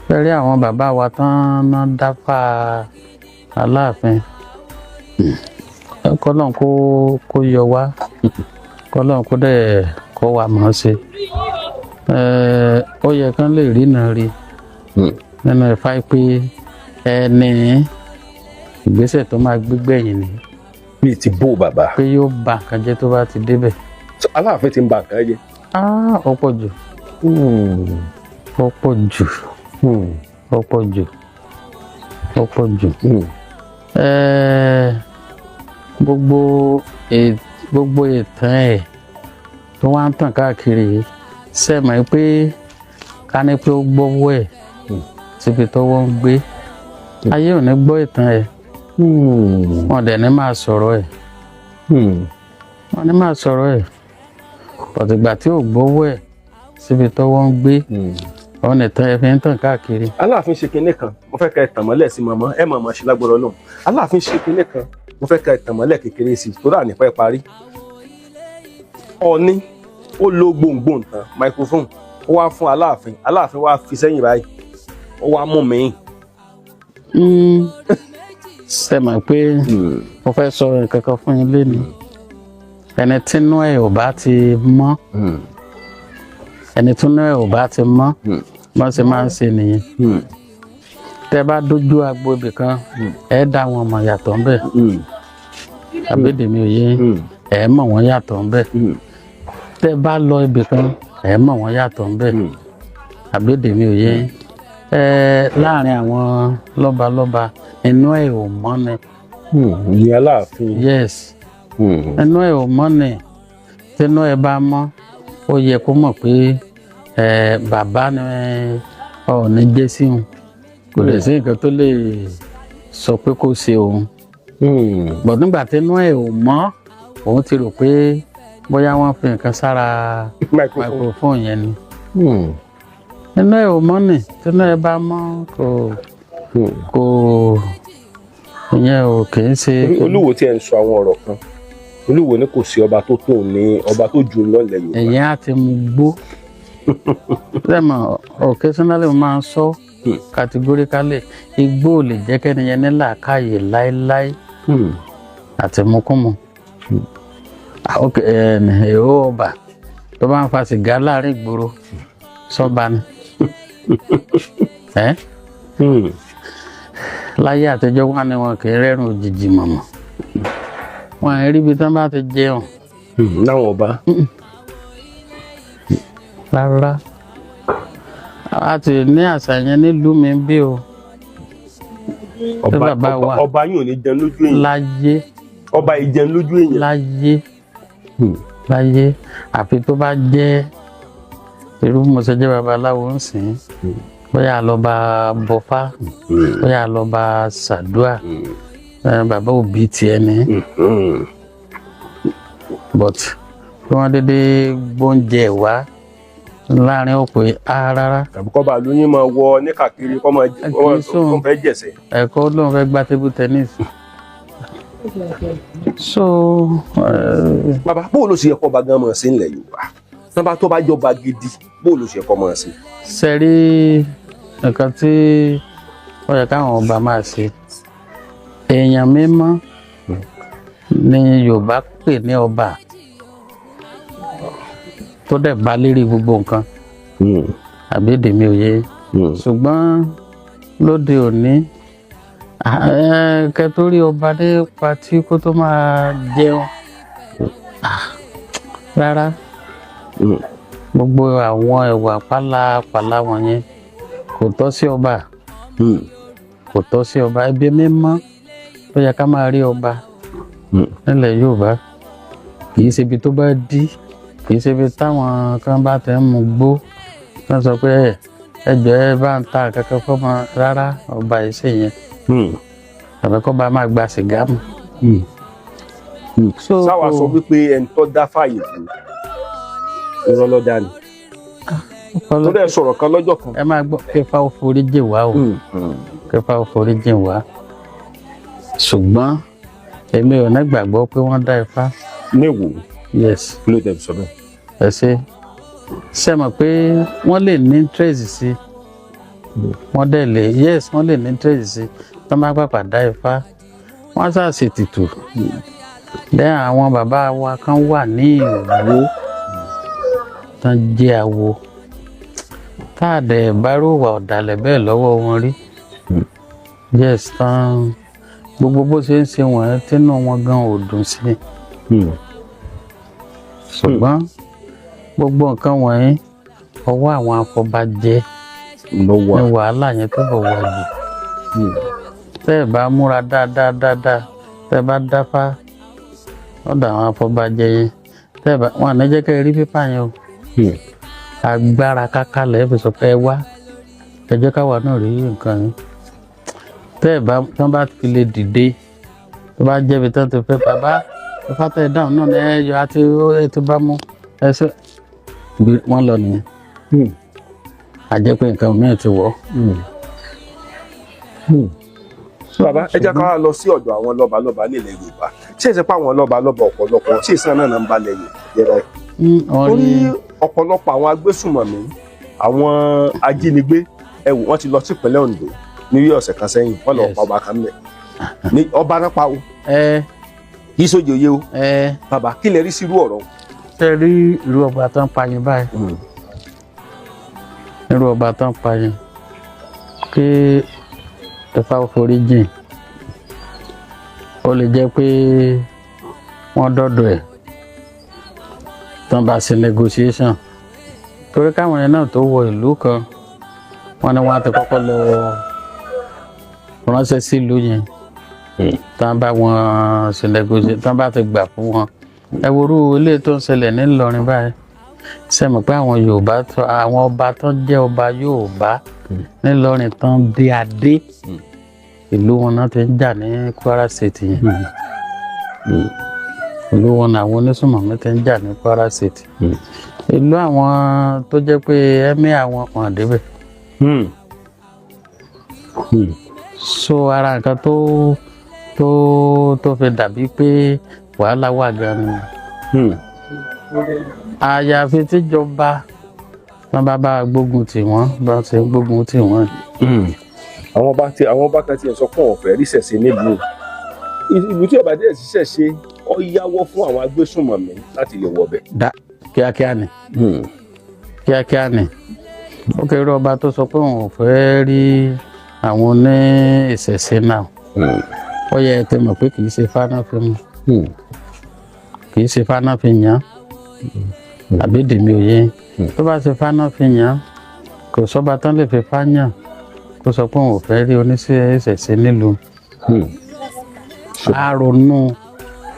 Ṣe rí àwọn bàbá wa tán ná dáfà Aláàfin, kọ́lọ́n kó yọ wá, kọ́lọ́n kó dẹ̀ kọ́ wa mọ̀ ọ́n ṣe. Ó yẹ kán lè rí náà rí nínú Ifá pé ẹni ìgbésẹ̀ tó máa gbé gbẹ̀yìn ni. Bíi ti bó, bàbá? Pé yóò ba nǹkan jẹ́ tó bá ti débẹ̀. Aláàfin ti ń ba nǹkan jẹ́? Ah, ó pọ̀ jù, ó pọ̀ jù, ó pọ̀ jù, ó pọ̀ jù. Gbogbo ìtàn ẹ̀ tó wá ń tàn káàkiri yìí, ṣe mọ̀ pé ká ní pé ó gbọ́wọ́ ẹ̀ síbi tọ́wọ́ ń gbé, ayé ò ní gbọ́ ìtàn ẹ̀, wọn dẹ̀ ní máa sọ̀rọ̀ ẹ̀, wọn ní máa sọ̀rọ̀ ẹ̀. Pọ̀tùgbà tí ò gbọ́wọ́ ẹ̀ síbi tọ́wọ́ ń gbé, ọ̀nà ìtàn ẹ̀ fi ń tàn káàkiri. Aláàfin ṣe kinní kan, mo fẹ́ kẹ́ ẹ tàn mọ́lẹ̀ sí mọ̀mọ́ ẹ mọ̀mọ́ ṣe lágbọ́dọ̀ náà. Aláàfin ṣe kinní kan, mo fẹ́ kẹ́ ẹ tàn mọ́lẹ̀ kékeré sí i tó dà nípa ẹ parí. Ọọ̀ni ó lo gbòǹgbò tán microphone, ó wá fún Aláàfin, Aláàfin wá fi sẹ́yìn báyìí, ó wá mú mi. Ṣe mọ̀ pé mo fẹ́ sọ nǹkan kan fún yín lénìí? Ẹni tínú ẹ̀ ò bá ti mọ́, ẹni tínú ẹ̀ ò bá ti mọ́, bọ́n ṣe máa ń ṣe nìyẹn. Tẹ́ bá dójú agbo ibì kan, ẹ dá wọn mọ̀ yàtọ̀ ńbẹ̀. Àbédè mi ò yé yín? Ẹ mọ̀ wọ́n yàtọ̀ ńbẹ̀. Tẹ́ bá lọ ibì kan, ẹ mọ̀ wọ́n yàtọ̀ ńbẹ̀. Àbédè mi ò yé yín? Ẹ láàrin àwọn lọ́balọ́ba, inú ẹ̀ ò mọ́ ni. Ní Aláàfin? Yes, inú ẹ̀ ò mọ́ ni. Tínú ẹ̀ bá mọ́, ó yẹ kó mọ̀ pé ẹ bàbá ni Ọọ̀ni jẹ́ sí òun, kò lè sí nǹkan tó lè sọ pé kó ṣe òun. Bọ̀ nígbà tínú ẹ̀ ò mọ́, òun ti rò pé bóyá wọ́n fi nǹkan sára microphone. Microphone yẹn ni. Inú ẹ̀ ò mọ́ ni. Tínú ẹ̀ bá mọ́, kò ìyẹn ò kì í ṣe. Olúwo tí ẹ ń sọ àwọn ọ̀rọ̀ kan, Olúwo ní kò sí ọba tó tó ní ọba tó jù lọ ilẹ̀ Yorùbá. Ẹ̀yìn á ti mú gbó lẹ́mọ̀. Occasionally mo máa ń sọ categorically, igbó ò lè jẹ́ kẹ́ni yẹn ní làákàyè láéláé àti mukúmu. Ah, ok, èrò ọba tó bá ń fa sìgá láàrin ìgboro, sọ́ba ni ẹ́? Láyé àtijọ́, wọn ni wọn kì í rẹ́rùn òjijì mọ̀mọ́, wọn à ń rí ibi tí wọ́n bá ti jẹun. Láwọn ọba. Rárá, a ti ní àṣà yẹn nílùú mi bí o. Ọba bàbá wa. Ọba yóò ní jẹun lójú èèyàn. Láyé. Ọba yìí jẹun lójú èèyàn. Láyé láyé, àfi tó bá jẹ́ irú mo ṣe jẹ́ babaláwo ń sìn, bóyá a lọ bá bọfá, bóyá a lọ bá ṣàdúà, bàbá òbí tiẹ̀ ní, but kí wọ́n dédé gbóúnjẹ wá láàrin ọ̀pọ̀ á, rárá. Tàbí kọ́ bá lóyún máa wọ ní kàkiri kọ́ máa Kì í sùn. kọ́ fẹ́ jẹ̀sẹ̀. Ẹ̀kọ́ lóun fẹ́ gbá table tennis, so Bàbá, bó ló ṣe yẹ kọ́ ọba gan mọ̀ sí ilẹ̀ Yorùbá tọ́ba tó bá jọba gidi, bó ló ṣe yẹ kọ́ mọ̀ sí? Sẹ́rí, nǹkan tí ó yẹ káwọn ọba máa ṣe, èèyàn mímọ́ ní Yorùbá pè ní ọba tó dẹ̀ bá lérí gbogbo nǹkan, àbí èdè mi ò yé? Ṣùgbọ́n lóde òní, kẹtórí ọba dé patí kó tó máa jẹun, rárá. Gbogbo àwọn ìwà pálapàla wọ̀nyẹn kò tọ́ sí ọba, kò tọ́ sí ọba. Ibi mímọ́ ló yẹ ká máa rí ọba nílẹ̀ Yorùbá. Kì í ṣe ibi tó bá dí, kì í ṣe ibi táwọn kan bá ti ń mu gbó, wọ́n sọ pé ẹ jọ̀ọ́, ẹ bá ń ta kankan fọ́mọ. Rárá, ọba yìí ṣe yẹn tàbí kó bá máa gba sìgá mu. So Sáwa sọ wípé ẹni tó dá fàyè fún irọ́ ló dá ni tó dẹ̀ sọ̀rọ̀ kan lọ́jọ́ kan. Ẹ máa gbọ́, kẹfà ó forí jìn wá o, kẹfà ó forí jìn wá, ṣùgbọ́n èmi ò ní gbàgbọ́ pé wọ́n dá Ifá. Níwò? Yes. Kí ló tẹ̀ fi sọ bẹ́ẹ̀? Ẹ ṣe ṣe mọ̀ pé wọ́n lè ní interest sí, wọ́n dẹ̀ lè, yes, wọ́n lè ní interest sí tó bá pàpà dá Ifá, wọ́n á ṣàṣe tìtù. Then àwọn bàbá wa kan wà ní Ìwó tán jẹ́ awo, tá a dẹ̀ bá rò wà ọ̀dàlẹ̀ bẹ́ẹ̀ lọ́wọ́ wọn rí. Yes, tán gbogbo bó ṣe ń ṣe wọ̀n, tínú wọn gan ò dùn sí. Ṣùgbọ́n gbogbo nǹkan wọ̀nyí, ọwọ́ àwọn afọbajẹ ló wà. Ní wàhálà yẹn tó bọ̀ wá jù. Tẹ́ ẹ̀ bá múra dáadáa dáadáa, tẹ́ ẹ bá dáfá lọ́dọ̀ àwọn afọbajẹ yẹn, tẹ́ ẹ bá wọn àná jẹ́ kẹ́ ẹ rí pépà yẹn o. Agbára káká lẹ̀ fi sọ pé ẹ wá, ẹ jẹ́ káwa náà rí nǹkan yẹn. Tẹ́ ẹ bá tí wọ́n bá fi lè dìde, tó bá jẹ́bi tán ti fẹ́ bàbá ifá tẹ́ ẹ dáhùn náà ní ẹ yọ àti ẹ ti bá mú ẹ ṣe bí wọ́n lọ nìyẹn, a jẹ́ pé nǹkan mìíràn ti wọ̀ ọ́. Bàbá, ẹ jẹ́ ká wá lọ sí ọ̀dọ̀ àwọn lọ́balọ́ba nílẹ̀ Yorùbá. Ṣé ìṣe pé àwọn lọ́balọ́ba ọ̀pọ̀lọpọ̀ ṣé ìsàn náà ń balẹ̀ Yorùbá jẹ́ báyìí? Wọ́n Torí rí ọ̀pọ̀lọpọ̀ àwọn agbésùmọ̀mí, àwọn ajínigbé, ẹ wò, wọ́n ti lọ sí ìpínlẹ̀ Ondo ní bí ọ̀sẹ̀ kan sẹ́yìn, wọ́n lọ pa ọba kan mẹ́ ní ọba náà pa o. Kì í sóje òye o. Bàbá, kí lẹ rí sírú ọ̀rọ̀? Ṣe rí irú ọba tó ń pa yín báyìí, irú ọba tó ń pa yín, kí Ifá forí jìn, ó lè jẹ́ pé wọ́n dọ́dọ̀ ẹ̀ tán bá ṣe negotiation, torí káwọn yẹn náà tó wọ ìlú kan, wọ́n ní wọ́n á ti kọ́kọ́ lọ ránṣẹ́ sílùú yẹn, tán bá wọn ṣe negotiation, tán bá ti gbà fún wọn. Ẹ worú ilé tó ń ṣẹlẹ̀ ní Ìlọrin báyìí, ṣe mọ̀ pé àwọn Yorùbá àwọn ọba tó jẹ́ ọba Yorùbá nílọrin tán dé adé, ìlú wọn náà ti ń jà ní Kwara State yẹn. Ìlú wọn làwọn onísùnmọ̀mí ti ń jà ní Kwara State. Ìlú àwọn tó jẹ́ pé ẹ̀mí àwọn wọn débẹ̀. So ara nǹkan tó fi dàbí pé wàhálà wà gan ni. Àyàfi tíjọba wọn bá bá gbógun tì wọ́n bá ṣe ń gbógun tì wọ́n. Àwọn ọba kan tiẹ̀ sọ fún ọ̀fẹ́ ríṣẹ̀ṣe nílùú ìlú tí ọba díẹ̀ ṣiṣẹ́ ṣe. ó yáwọ́ fún àwọn agbésùnmọ̀mí láti lè wọbẹ̀. Dá kíákíá ni, kíákíá ni. Ó kéré ọba tó sọ pé òun ò fẹ́ rí àwọn oní ìṣẹ̀ṣe náà, ó yẹ ẹ ti mọ̀ pé kì í ṣe fáná fi mu, kì í ṣe fáná fi yàn án, àbí dèmi òye. Tó bá ṣe fáná fi yàn án, kò sọ́ba tán lè fi fá yàn kó sọ pé òun ò fẹ́ rí oníṣẹ́ ìṣẹ̀ṣe nílùú. Á ronú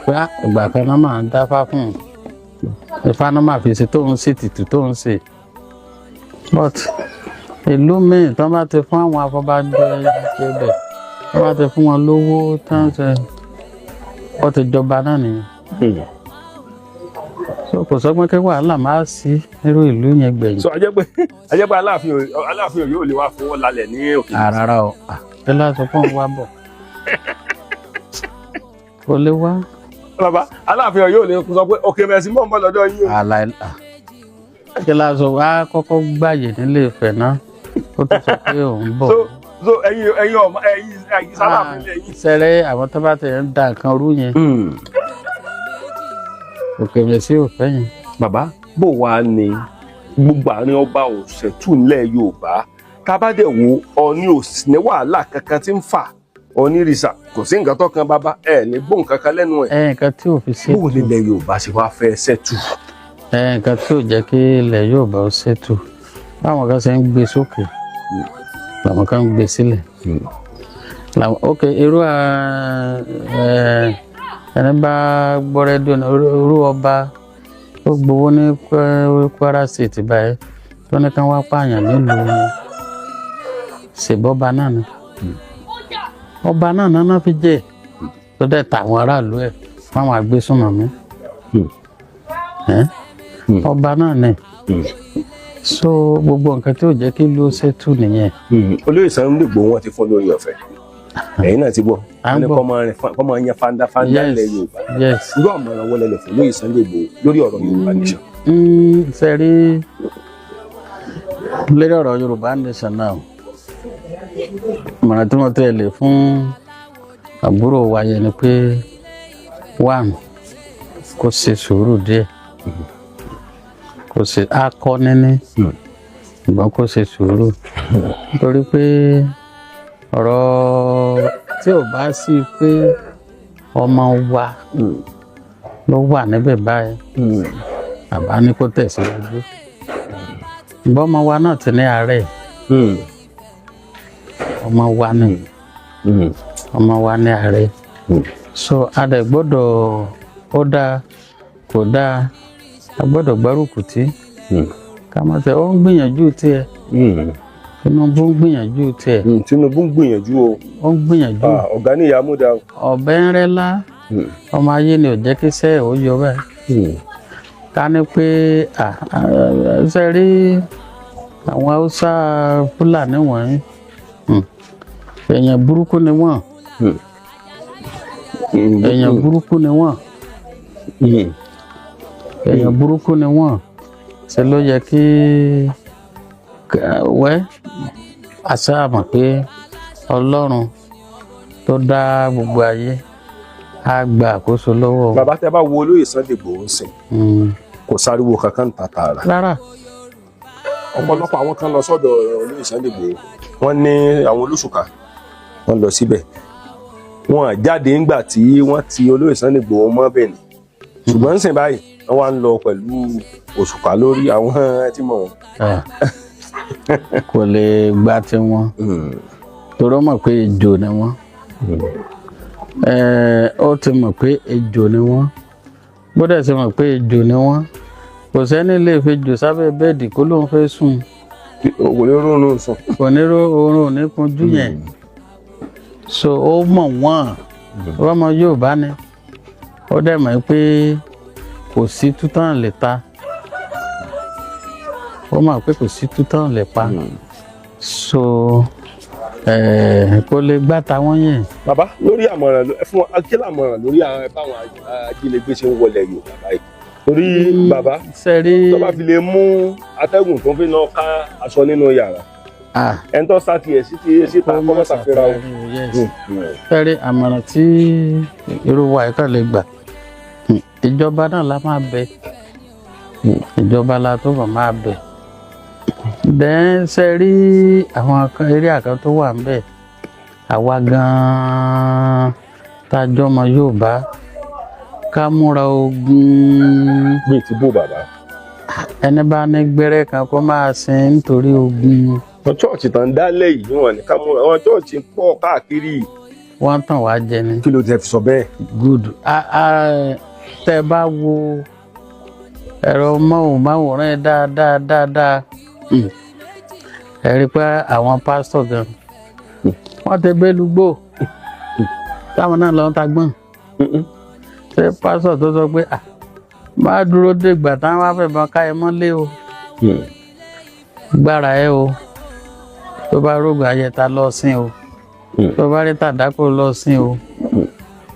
pé á, ìgbà kan náà máa ń dáfá fún un, Ifá náà máa fi ṣe tóun ṣe tìtù tóun ṣe. But ìlú míì tán bá ti fún àwọn afọbajẹ bẹ̀, tán bá ti fún wọn lówó tán, ṣe wọ́n ti jọba náà nìyẹn. So kò sọgbọ́n kí wàhálà máa sí nírú ìlú yẹn gbẹ̀yìn. So ajẹ́ pé Aláàfin yóò lè wá fọwọ́ lálẹ̀ ní òkè. Rárá o, ẹ lásán fún wa bọ̀, kò lè wá. Bàbá, Aláàfin yóò lè sọ pé òkè mẹ́sì mọ́ ń bọ̀ lọ́dọ̀ yín o. Àlàyé kí lásán wá kọ́kọ́ gbàyè nílé Ifẹ̀ náà, ó tó sọ pé òun bọ̀. So ẹ̀yin ọmọ ẹ̀yin sáláàfin lẹ́yìn. Sẹ́rẹ́ àwọn tó bá ti ń da nǹkan rú yẹn, òkè mẹ́sì ò fẹ́ yẹn. Bàbá, bó wàá ní gbogbo àárín ọba òṣètù ńlẹ̀ Yorùbá, tá a bá dẹ̀ wo Ọọ̀ni ò sí ní wàhálà kankan tí ń fà onírìṣà, kò sí nǹkan tó kan bàbá ẹ ní gbóhùn kankan lẹ́nu ẹ̀. Ẹ nǹkan tí ò fi ṣètò. Bó nílẹ̀ Yorùbá ṣe wá fẹ́ ṣẹ́tù? Ẹ nǹkan tí ò jẹ́ kí ilẹ̀ Yorùbá ó ṣètò, báwọn kan ṣe ń gbé sókè làwọn kan ń gbé sílẹ̀ làwọn. Ok, irú ẹni bá gbọ́ rédíò náà, irú ọba tó gbowó ní Kwara State báyìí tó ní kí wọ́n pààyàn nílùú wọn, ṣèbọ́ba náà ni, ọba náà náà fi jẹ́ tó dẹ̀ tàwọn aráàlú ẹ̀ fáwọn agbésùnmọ̀mí. Ọba náà ni. So gbogbo nǹkan tí ò jẹ́ kí ló ṣètù nìyẹn. Olóyè Sunday Igboho, wọn ti fún lórí ọ̀fẹ́, ẹ̀yin náà ti gbọ́. À ń wọ́n ní gbọ́. kọ́ máa yan fanda fanda ilẹ̀ Yorùbá. Irú àmọ̀ràn wọlé lè fún olóyè Sunday Igboho lórí ọ̀rọ̀ Yorùbá nation? Ṣe rí, lórí ọ̀rọ̀ Yorùbá nation náà, ìmọ̀ràn tí mo tẹ̀lé fún àbúrò wa yẹn ni pé, one, kó ṣe sùúrù díẹ̀, kó ṣe akọni ní, ṣùgbọ́n kó ṣe sùúrù, nítorí pé ọ̀rọ̀ tí ò bá sí pé ọmọ wa ló wà níbẹ̀ báyìí, bàbá ní kó tẹ̀síwájú, ṣùgbọ́n ọmọ wa náà ti ní àárẹ̀. Ọmọ wa ní, ọmọ wa ní àárẹ̀. So a dẹ̀ gbọ́dọ̀, ó dáa kò dáa, a gbọ́dọ̀ gbárùkù tí ká má tẹ. Ó ń gbìyànjú tiẹ̀, Tinubu ń gbìyànjú tiẹ̀. Tinubu ń gbìyànjú o. Ó ń gbìyànjú. Ah, ọ̀gá ní ìyá múdà o. Ọ̀bẹ ń rẹ́lá, ọmọ ayé ni ò jẹ́ kí sẹ́ẹ̀ ó yọ báyìí. Ká ní pé ṣe rí àwọn Haúsá Fúlàní wọ̀nyí, èèyàn burúkú ni wọ́n, èèyàn burúkú ni wọ́n, èèyàn burúkú ni wọ́n. Ṣe ló yẹ kí wẹ́ àṣà mọ̀ pé Ọlọ́run tó dá gbogbo ayé á gba àkóso lọ́wọ́. Bàbá, tẹ bá wo olóyè Sunday Igboho ń sìn, kò sáriwo kankan ń ta tààrà. Rárá. Ọ̀pọ̀lọpọ̀ àwọn kan lọ sọ́dọ̀ olóyè Sunday Igboho, wọ́n ní àwọn olóṣùkà wọ́n lọ síbẹ̀, wọ́n á jáde ńgbà tí wọ́n ti olóyè Sunday Igboho mọ́ bẹ́ẹ̀ ni. Ṣùgbọ́n ń sìn báyìí, wọ́n wá ń lọ pẹ̀lú òṣùkà lórí àwọn tí mọ̀ wọ́n. Ah, kò lè gba tiwọn, torí ó mọ̀ pé ejò ni wọ́n. Ó ti mọ̀ pé ejò ni wọ́n, gbọ́dọ̀ ti mọ̀ pé ejò ni wọ́n. Kò sẹ́ni lè fi jò sábẹ́ bẹ́ẹ̀dì kó lóun fẹ́ sùn. Kò lè rọrùn sùn. Kò ní ró oorun ò ní kunjú yẹn. So ó mọ̀ wọ́n, ọmọ Yorùbá ni, ó dẹ̀ mọ̀ pé kò sí tútàn lè ta, ó mọ̀ pé kò sí tútàn lè pa. So kò lè gbá tàwọn yẹn. Bàbá, lórí àmọ̀ràn ẹ fún wa, kí làmọ̀ràn lórí àwọn báwọn ajínigbé ṣe ń wọlé Yorùbá báyìí? Torí bàbá, sẹ́rí tó bá fi lè mú atẹ́gùn tó fi náà ká aṣọ nínú yàrá, ẹni tó sá tiẹ̀ sí ti síta kọ́ mọ́ ṣàfihàn o. Yes, sẹ́rí, àmọ̀ràn tí irú wa yìí kàn lè gbà Ìjọba náà la máa bẹ̀, ìjọba la tó bọ̀ máa bẹ̀. Then ṣe rí àwọn eré kan tó wà ńbẹ̀, àwa gan-an tá a jọmọ Yorùbá, ká múra ogun. Bíi ti bó, bàbá? Ẹni bá ní gbẹ́rẹ́ kan kó máa sin nítorí ogun. Wọn church tán dálẹ̀ yìí, wọn ní ká múra. Àwọn church pọ̀ káàkiri. Wọ́n tàn wá jẹ ni. Kí ló ti fi sọ bẹ́ẹ̀? Good. Tẹ́ bá wo ẹ̀rọ móhùnmáwòrán yẹn dáadáa dáadáa, ẹ rí i pé àwọn pásítọ̀ gan wọ́n ti bẹ́ lùgbò táwọn náà lọ́n ta gbọ́n. Ṣé pásítọ̀ tó sọ pé, "Ah, má dúró dègbà táwọn á fẹ̀bọn ká ẹ mọ́lé o, gbára ẹ o, tó bá rógbà ayẹta lọ sí o, tó bá rí tàdákò lọ sí o"?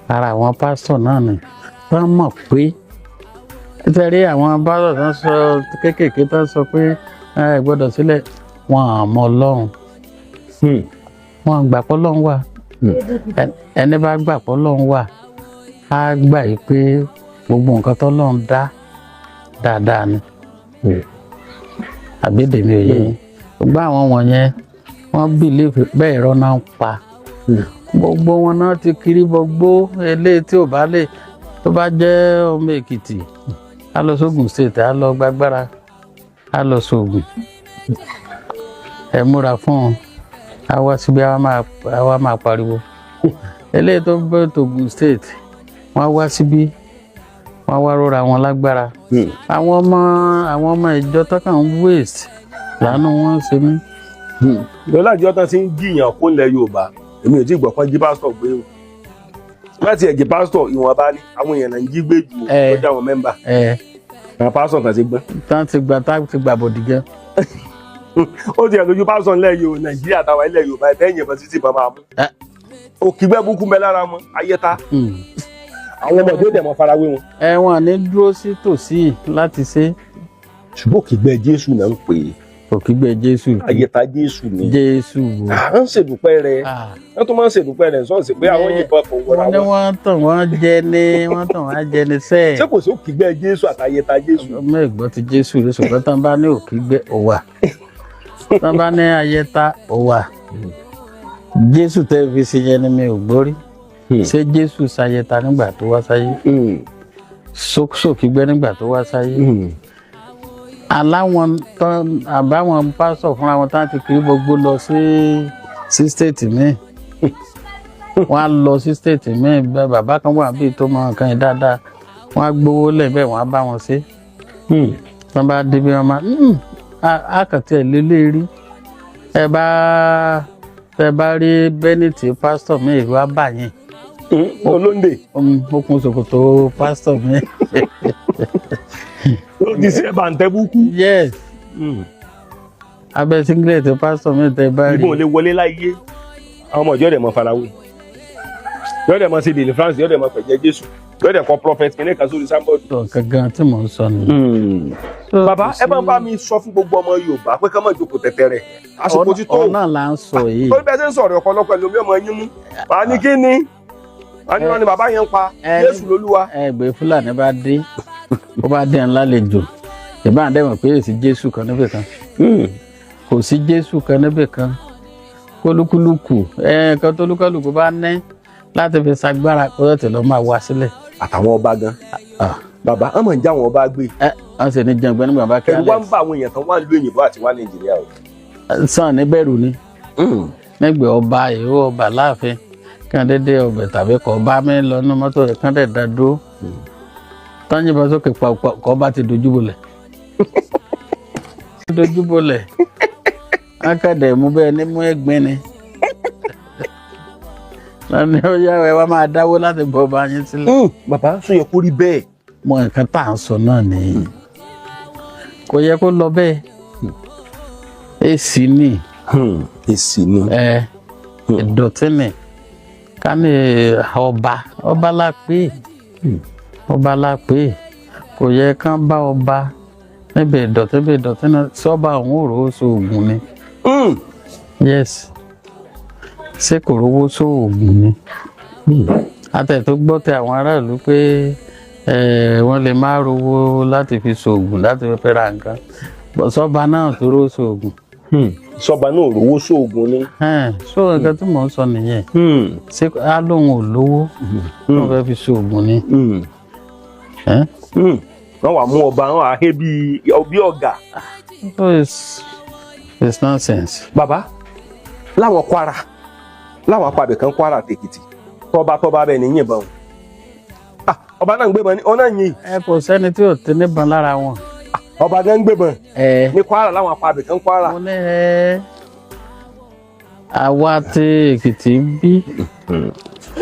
Ara àwọn pásítọ̀ náà ni wọ́n mọ̀ pé tẹ̀rí àwọn pásítọ̀ tó ń sọ kéékèèké, tó ń sọ pé ẹ gbọ́dọ̀ sílẹ̀, wọn à mọ Ọlọ́run, wọn gbà pé Ọlọ́run wà. Ẹni bá gbà pé Ọlọ́run wà á gbà yìí pé gbogbo nǹkan tọ́lọ́run dá dáadáa ni. Àbí èdè mi ò yé yín? Gbogbo àwọn wọ̀nyẹn, wọ́n believe bẹ́ẹ̀, irọ́ náà ń pa. Gbogbo wọn náà ti kiri gbogbo eléyìí tí ò bá lè, tó bá jẹ́ ọmọ Èkìtì, á lọ sógun State, á lọ gbàgbára, á lọ sógun. Ẹ múra fún un, á wá síbi, á wá máa pariwo. Eléyìí tó bẹ́ tògùn State, wọ́n á wá síbí, wọ́n á wá rọra wọn lágbára. Àwọn ọmọ ìjọ tọ́kàn ń waste lánàá, wọ́n ń ṣe mí. Lọ́la ìjọ tán ti ń jiyàn kó lẹ̀ Yorùbá, èmi ò tí ì gbọ́ pọ́n jí pásítọ̀ gbé o. Láti ẹ̀jẹ̀ pásítọ̀ ìwọ̀nba ní àwọn èèyàn náà ń jí gbé ju ó dá àwọn member. Àwọn pásítọ̀ kan ti gbọ́n. Tán ti gbà, tá ti gbà bòdì gan. Ó ti ẹ̀ lójú pásítọ̀ ńlẹ̀ Yorùbá, Nàìjíríà táwa ilẹ̀ Yorùbá ẹ̀ tẹ́yìn ìbọn títí bàbá mú. Òkìgbẹ́ búkú bẹ lára wọn, ayẹta. Àwọn ọmọ ìdó dẹ̀ mọ́ farawé wọn. Ẹ wọn ní dúró sí tòsí láti ṣe. Ṣùgbọ́n òkìgbẹ́ Jésù náà ń pè é. Òkìgbẹ́ Jésù? Ayẹta Jésù ni. Jésù wo? À ń ṣèdúpẹ́ rẹ̀. Wọ́n tún máa ń ṣèdúpẹ́ rẹ̀ sọ́ọ̀sì pé àwọn yìnbọn kò wọra Wọ́n ní wọn. wọ́n tàn wọ́n jẹ ní, wọ́n tàn wọ́n jẹ ní sẹ́ẹ̀. Ṣé kò sí òkìgbẹ́ Jésù àtayẹta Jésù? Ọmọ ìgbọ́ ti Jésù rí, ṣùgbọ́n tán bá ní òkìgbẹ́ òwà, tán bá ní ayẹta òwà, Jésù tẹ́ fi ṣe yẹn ni mi ò gbórí. Ṣé Jésù ṣayẹta nígbà tó wá sáyé? Sókìgbẹ́ nígbà tó wá sáyé? Aláwọn tán àbáwọn pásítọ̀ fúnra wọn tán ti kiri gbogbo lọ sí state míì, wọ́n á lọ sí state míì. Bẹ́ẹ̀ bàbá kan wà bíi tó mọ nǹkan yìí dáadáa, wọ́n á gbowó lẹ̀ bẹ́ẹ̀, wọ́n á bá wọn ṣe. Tí wọ́n bá débi, wọn máa á kàn tiẹ̀ lélẹ̀ rí. Ẹ bá tẹ bá rí bẹ́nìtì pásítọ̀ míì, ìlú á bà yín. Olóńdè. Okùn ṣòkòtò pásítọ̀ míì. Ó ti ṣe bàǹtẹ́ búkú. Yes, abẹ́ singlet pásítọ̀ míì tẹ bá rí. Ìbọn ò lè wọlé láyé. Àwọn ọmọ ìjọ dẹ̀ mọ farawé, yóò dẹ̀ mọ ṣe deliverance, yóò dẹ̀ mọ pẹ̀jẹ́ Jésù, yóò dẹ̀ kọ prophet kìnìún kan sórí signboard. Gangan tí mò ń sọ nìyẹn. So, Bàbá, kò ẹ máa bá mi sọ fún gbogbo ọmọ Yorùbá pé ká má jókòó tẹ̀tẹ̀rẹ̀, àsìkò ti tó. Ọ̀nà là ń sọ yìí. Torí bẹ́ẹ̀ ṣe ń sọ̀rọ̀, ọ̀pọ̀lọpọ̀ ẹlòmí ọmọ yín mú wàá ní kí ni wàá ní wọn ni bàbá yẹn ń pa. Jésù lolúwa. Ẹgbẹ́ Fúlàní bá dé, ó bá dé ńlá lè jò ìbá àdẹ́mọ̀ pé èsì Jésù kan níbẹ̀ kan, kò sí Jésù kan níbẹ̀ kan. Kólúkúlùkù ẹ̀ẹ̀kan tó lúkálùkù bá ní láti fi ṣagbára kó tètè lọ máa wá sílẹ̀. Àtàwọn ọba gan. Bàbá, ọmọ ń já àwọn ọba gbé. Ẹ wọ́n sì ní jẹun nígbà bá kí. Ẹ̀rù wá ń bá àwọn èèyàn tán wá ń lu òyìnbó àti wá Nàìjíríà o. Sàn níbẹ̀rù ni nígbà ọba ìhó ọba láàfin kí wọ́n dédé ọbẹ̀ tàbí kọ́ bá mi lọ nínú mọ́tò rẹ̀ kí wọ́n dẹ̀ dá dúró, tọ́yìn bá sókè pàpà, kọ́ bá ti dojú bolẹ̀, dojú bolẹ̀, akadẹ̀ mú bẹ́ẹ̀ ní mú ẹ̀gbin ni lọ́ni ó yá, ẹ wá máa dáwó láti bọ́ ọba yín sílẹ̀. Bàbá, sọ yẹ kó rí bẹ́ẹ̀? Mọ nǹkan tá à ń sọ náà nìyí, kò yẹ kó lọ bẹ́ẹ̀, èsì ni. Èsì ni. Ẹ ìdọ̀tí ni ká ní ọba, ọba la pè é, ọba la pè é. Kò yẹ kán bá ọba níbi ìdọ̀tí bí ìdọ̀tí náà sọ́ba òun ò rówó sóògùn ni. Yes, ṣé kò rówó sóògùn ni? Àtẹ̀tó gbọ́ tẹ àwọn aráàlú pé Wọ́n lè má rówó láti fi ṣoògùn, láti fi ra nǹkan. Bọ̀ sọ́ba náà tó ró ṣoògùn. Sọba náà rówó sóògùn ni. So nǹkan tí mò ń sọ nìyẹn. Ṣé á lóun ò lówó tó fẹ́ fi ṣoògùn ni? Wọ́n wà mú ọba, wọn wà hé bíi bí ọ̀gá. So it's nonsense. Bàbá, láwọn Kwara, láwọn apàbẹ̀ kan, Kwara tèkìtì, tọ́ba tọ́ba bẹ́ẹ̀ ní yìnbọn o. Ah, ọba náà ń gbébọn ní ọ̀nà yìí. Ẹ kò sẹ́ni tí ò ti níbọn lára wọn. Ọba náà ń gbébọn ní Kwara, láwọn apàbẹ̀ kan Kwara. Mo ní ẹ àwa tí Èkìtì ń bí,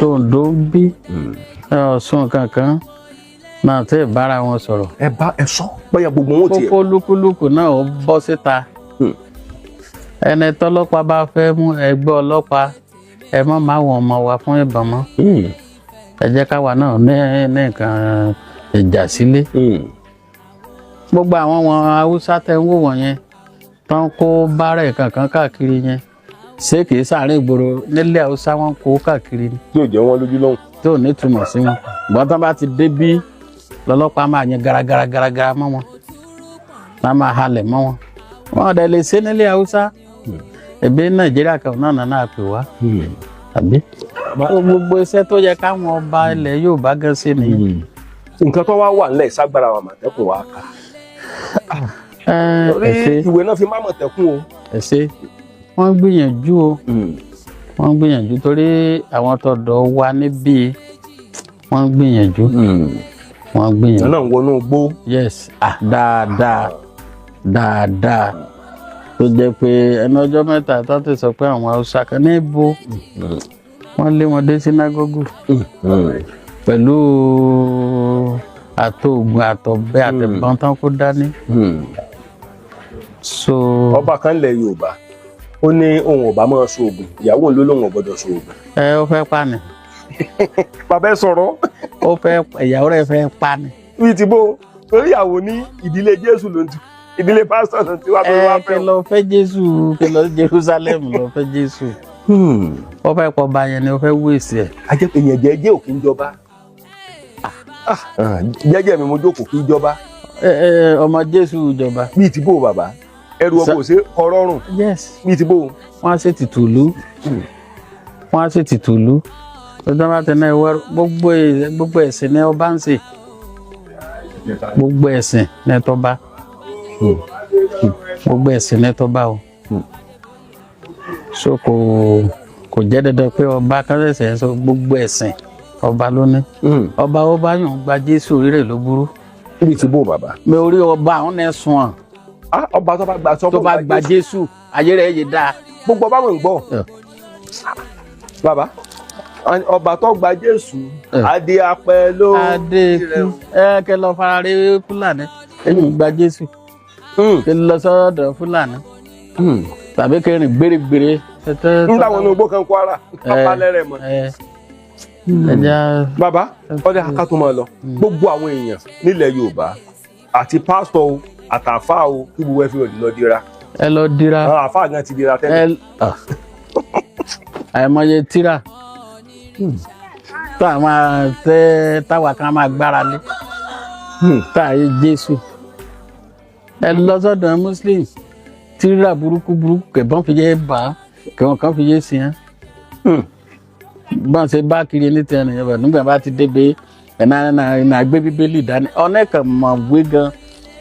tòǹdó ń bí, Ọ̀ṣun kankan náà tẹ́ ẹ̀ bára wọn sọ̀rọ̀. Ẹ bá ẹ sọ bóyá gbogbo wọn ò tiẹ̀. Kókó lúkúlùkù náà ó bọ́ síta. Ẹni tọ́lọ́pàá bá fẹ́ mú, ẹgbẹ́ ọlọ́pàá, ẹ má má wọn ọmọ wa fún ìbọn mọ́. Ẹ jẹ́ káwa náà ní nǹkan ìjà sílé. Gbogbo àwọn wọn Haúsá tẹ́ ń wò wọ̀nyẹn tó ń kó bárẹ̀ kankan káàkiri yẹn, ṣé kìí sàárín ìgboro nílẹ̀ Haúsá wọn kó káàkiri ni? Tí ò jẹ́ wọn lójú lọ́hùn. Tí ò ní túmọ̀ sí wọn. Ìgbọ́n tán bá ti dé bí, lọ́lọ́pàá máa yẹn garagara garagara mọ́ wọn, náà máa halẹ̀ mọ́ wọn. Wọn ò dẹ̀ lè ṣe nílẹ̀ Haúsá. Ẹbí Nàìjíríà kan náà náà náà pè wá àbí. Gbogbo iṣẹ́ tó yẹ káwọn ọba ilẹ̀ Yorùbá gan ṣe nìyẹn. Nǹkan tó wá wà nílẹ̀, ìságbára àwọn Àmọ̀tẹ́kùn wa kà. Ẹ Torí ṣe. ìwé náà fi má Àmọ̀tẹ́kùn o. Ẹ ṣe, wọ́n gbìyànjú o, wọ́n gbìyànjú, torí àwọn tọ̀dọ̀ wa níbí, wọ́n gbìyànjú, wọ́n gbìyànjú. Náà ń wọnú gbó. Yes, ah, dáadáa dáadáa, tó jẹ́ pé ẹnu ọjọ́ mẹ́ta tó ti sọ pé àwọn Haúsá kan níbo, wọ́n lé wọn dé sínágọ́gù pẹ̀lú àtòògùn, àtọ̀bẹ, àtẹ̀bọ́n tán kó dání. So Ọba kan lẹ̀ Yorùbá, ó ní òun ọba máa ṣoògùn, ìyàwó òun ló lóun ò gbọ́dọ̀ ṣoògùn. Ẹ ó fẹ́ pa ni. Bàbá, ẹ sọ̀rọ̀. Ó fẹ́, ìyàwó rẹ̀ fẹ́ pa ni. Bíi ti bó? Torí ìyàwó ní ìdílé Jésù ló ń tu, ìdílé pásítọ̀ ló ń ti wá tó wá Ẹ fẹ́. Kí lọ fẹ́ Jésù, kí lọ Jerusalem lọ fẹ́ Jésù. Ó fẹ́ pọ̀ ba yẹn ni, ó fẹ́ wéèsì ẹ̀. Ajẹ́ pé èèyàn jẹ́jẹ́ ò kí ń jọba. Jẹ́jẹ́ mi mo jókòó kí ń jọba. Ẹ ẹ ọmọ Jésù jọba. Bíi ti bó, bàbá? Ẹrù ọkọ̀ ò ṣe kọrọ́rùn. Yes. Bíi ti bó? Wọ́n á ṣe tìtùlú, wọ́n á ṣe tìtùlú tó bá tẹ̀ náà ìwọ gbogbo ẹ̀sìn ní ọba ń ṣe, gbogbo ẹ̀sìn ní tọ́ba, gbogbo ẹ̀sìn ní tọ́ba o. So kò jẹ́ dandan pé ọba kan ṣẹ̀ṣẹ̀ sọ gbogbo ẹ̀sìn ọba ló ní. Ọba ó bá yàn gba Jésù rírè ló burú. Bíi ti bó, bàbá? Mi ò rí ọba àwọn ẹ̀ sùn àn. Ah, ọba tó bá gba Tó bá gba Jésù, ayé rẹ̀ yé dáa. Gbogbo ọba mọ̀ ń gbọ́. Bàbá, ọba tó gba Jésù, adé apẹ ló. Adé kú ẹ kẹ lọ fara rí Fúlàní ẹ̀yìn gba Jésù, kẹ lọ sọ́dọ̀ Fúlàní tàbí kẹ rìn gbèrègbèrè. Ń láwọn inú igbó kan Kwara, ọba lẹ́rẹ̀ mọ́. Ẹja. Bàbá, ọdẹ aka tó máa lọ, gbogbo àwọn èèyàn nílẹ̀ Yorùbá, àti pásítọ̀ o, àtàfà o, kí gbogbo ẹ fi lọ dira. Ẹ lọ dira. Àwọn àfáà gan ti dira Ẹ tẹ́lẹ̀. Àìmọye tíra tá a máa tẹ, táwa kan máa gbára lé, tá a yé Jésù. Ẹ lọ sọ́dọ̀ Muslim, tíra burúkú burúkú kẹbọn fi yé bá kẹwọn kan fi yé sí ẹ. Bọ́n ṣe bá kiri ní tiẹ̀ nìyẹn bọ̀, nígbà bá ti débi ẹ̀ náà gbé Bíbélì dání, ọ̀nà kan mọ̀ wé gan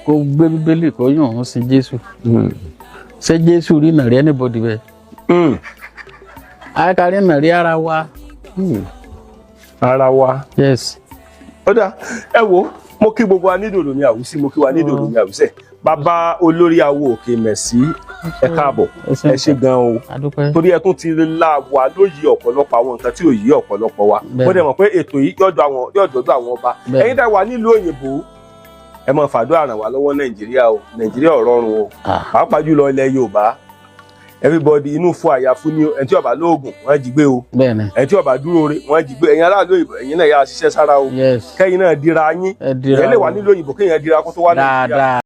kó gbé Bíbélì kó yàn òun sí Jésù. Ṣé Jésù rí nàrí anybody bẹ́ẹ̀? Àyíkárí nàrí ara wa. Ara wa. Yes. Ó dà, ẹ wo, mo kí gbogbo wa nídòdò ní àwùsí, mo kí wa nídòdò ní àwùsẹ. Bàbá olórí awo Òkè Mẹ̀sí, ẹ káàbọ̀. Ẹ ṣeun. Ẹ ṣe gan o. Adúpẹ́. Torí ẹ tún ti la wà lóye ọ̀pọ̀lọpọ̀ àwọn nǹkan tí ò yí ọ̀pọ̀lọpọ̀ wa. Mo dẹ̀ mọ̀ pé ètò yìí yọ̀dọ̀ àwọn yọ̀dọ̀ àwọn ọba. Ẹ̀yin dá wà nílùú òyìnbó, ẹ máa fàdúrà ràn wá lọ́wọ́. Nàìjíríà o, Nàìjíríà ò rọrùn o. Pàápàá jùlọ ilẹ̀ Yorùbá, everybody inú fún àyàfú ní o. Ẹni tí ó bá lóògùn, wọ́n jí gbé o. Ẹni tí ó bá dúró re, wọ́n jí gbé. Ẹ̀yin aráàlú òyìnbó, ẹ̀yin náà yára ṣiṣẹ́ sára o. Kẹ́yìn náà dira yín. Ẹ dira Ìyẹn lè wà o. nílùú òyìnbó, kéèyàn dira kó tó wá Nàìjíríà. Dáadáa.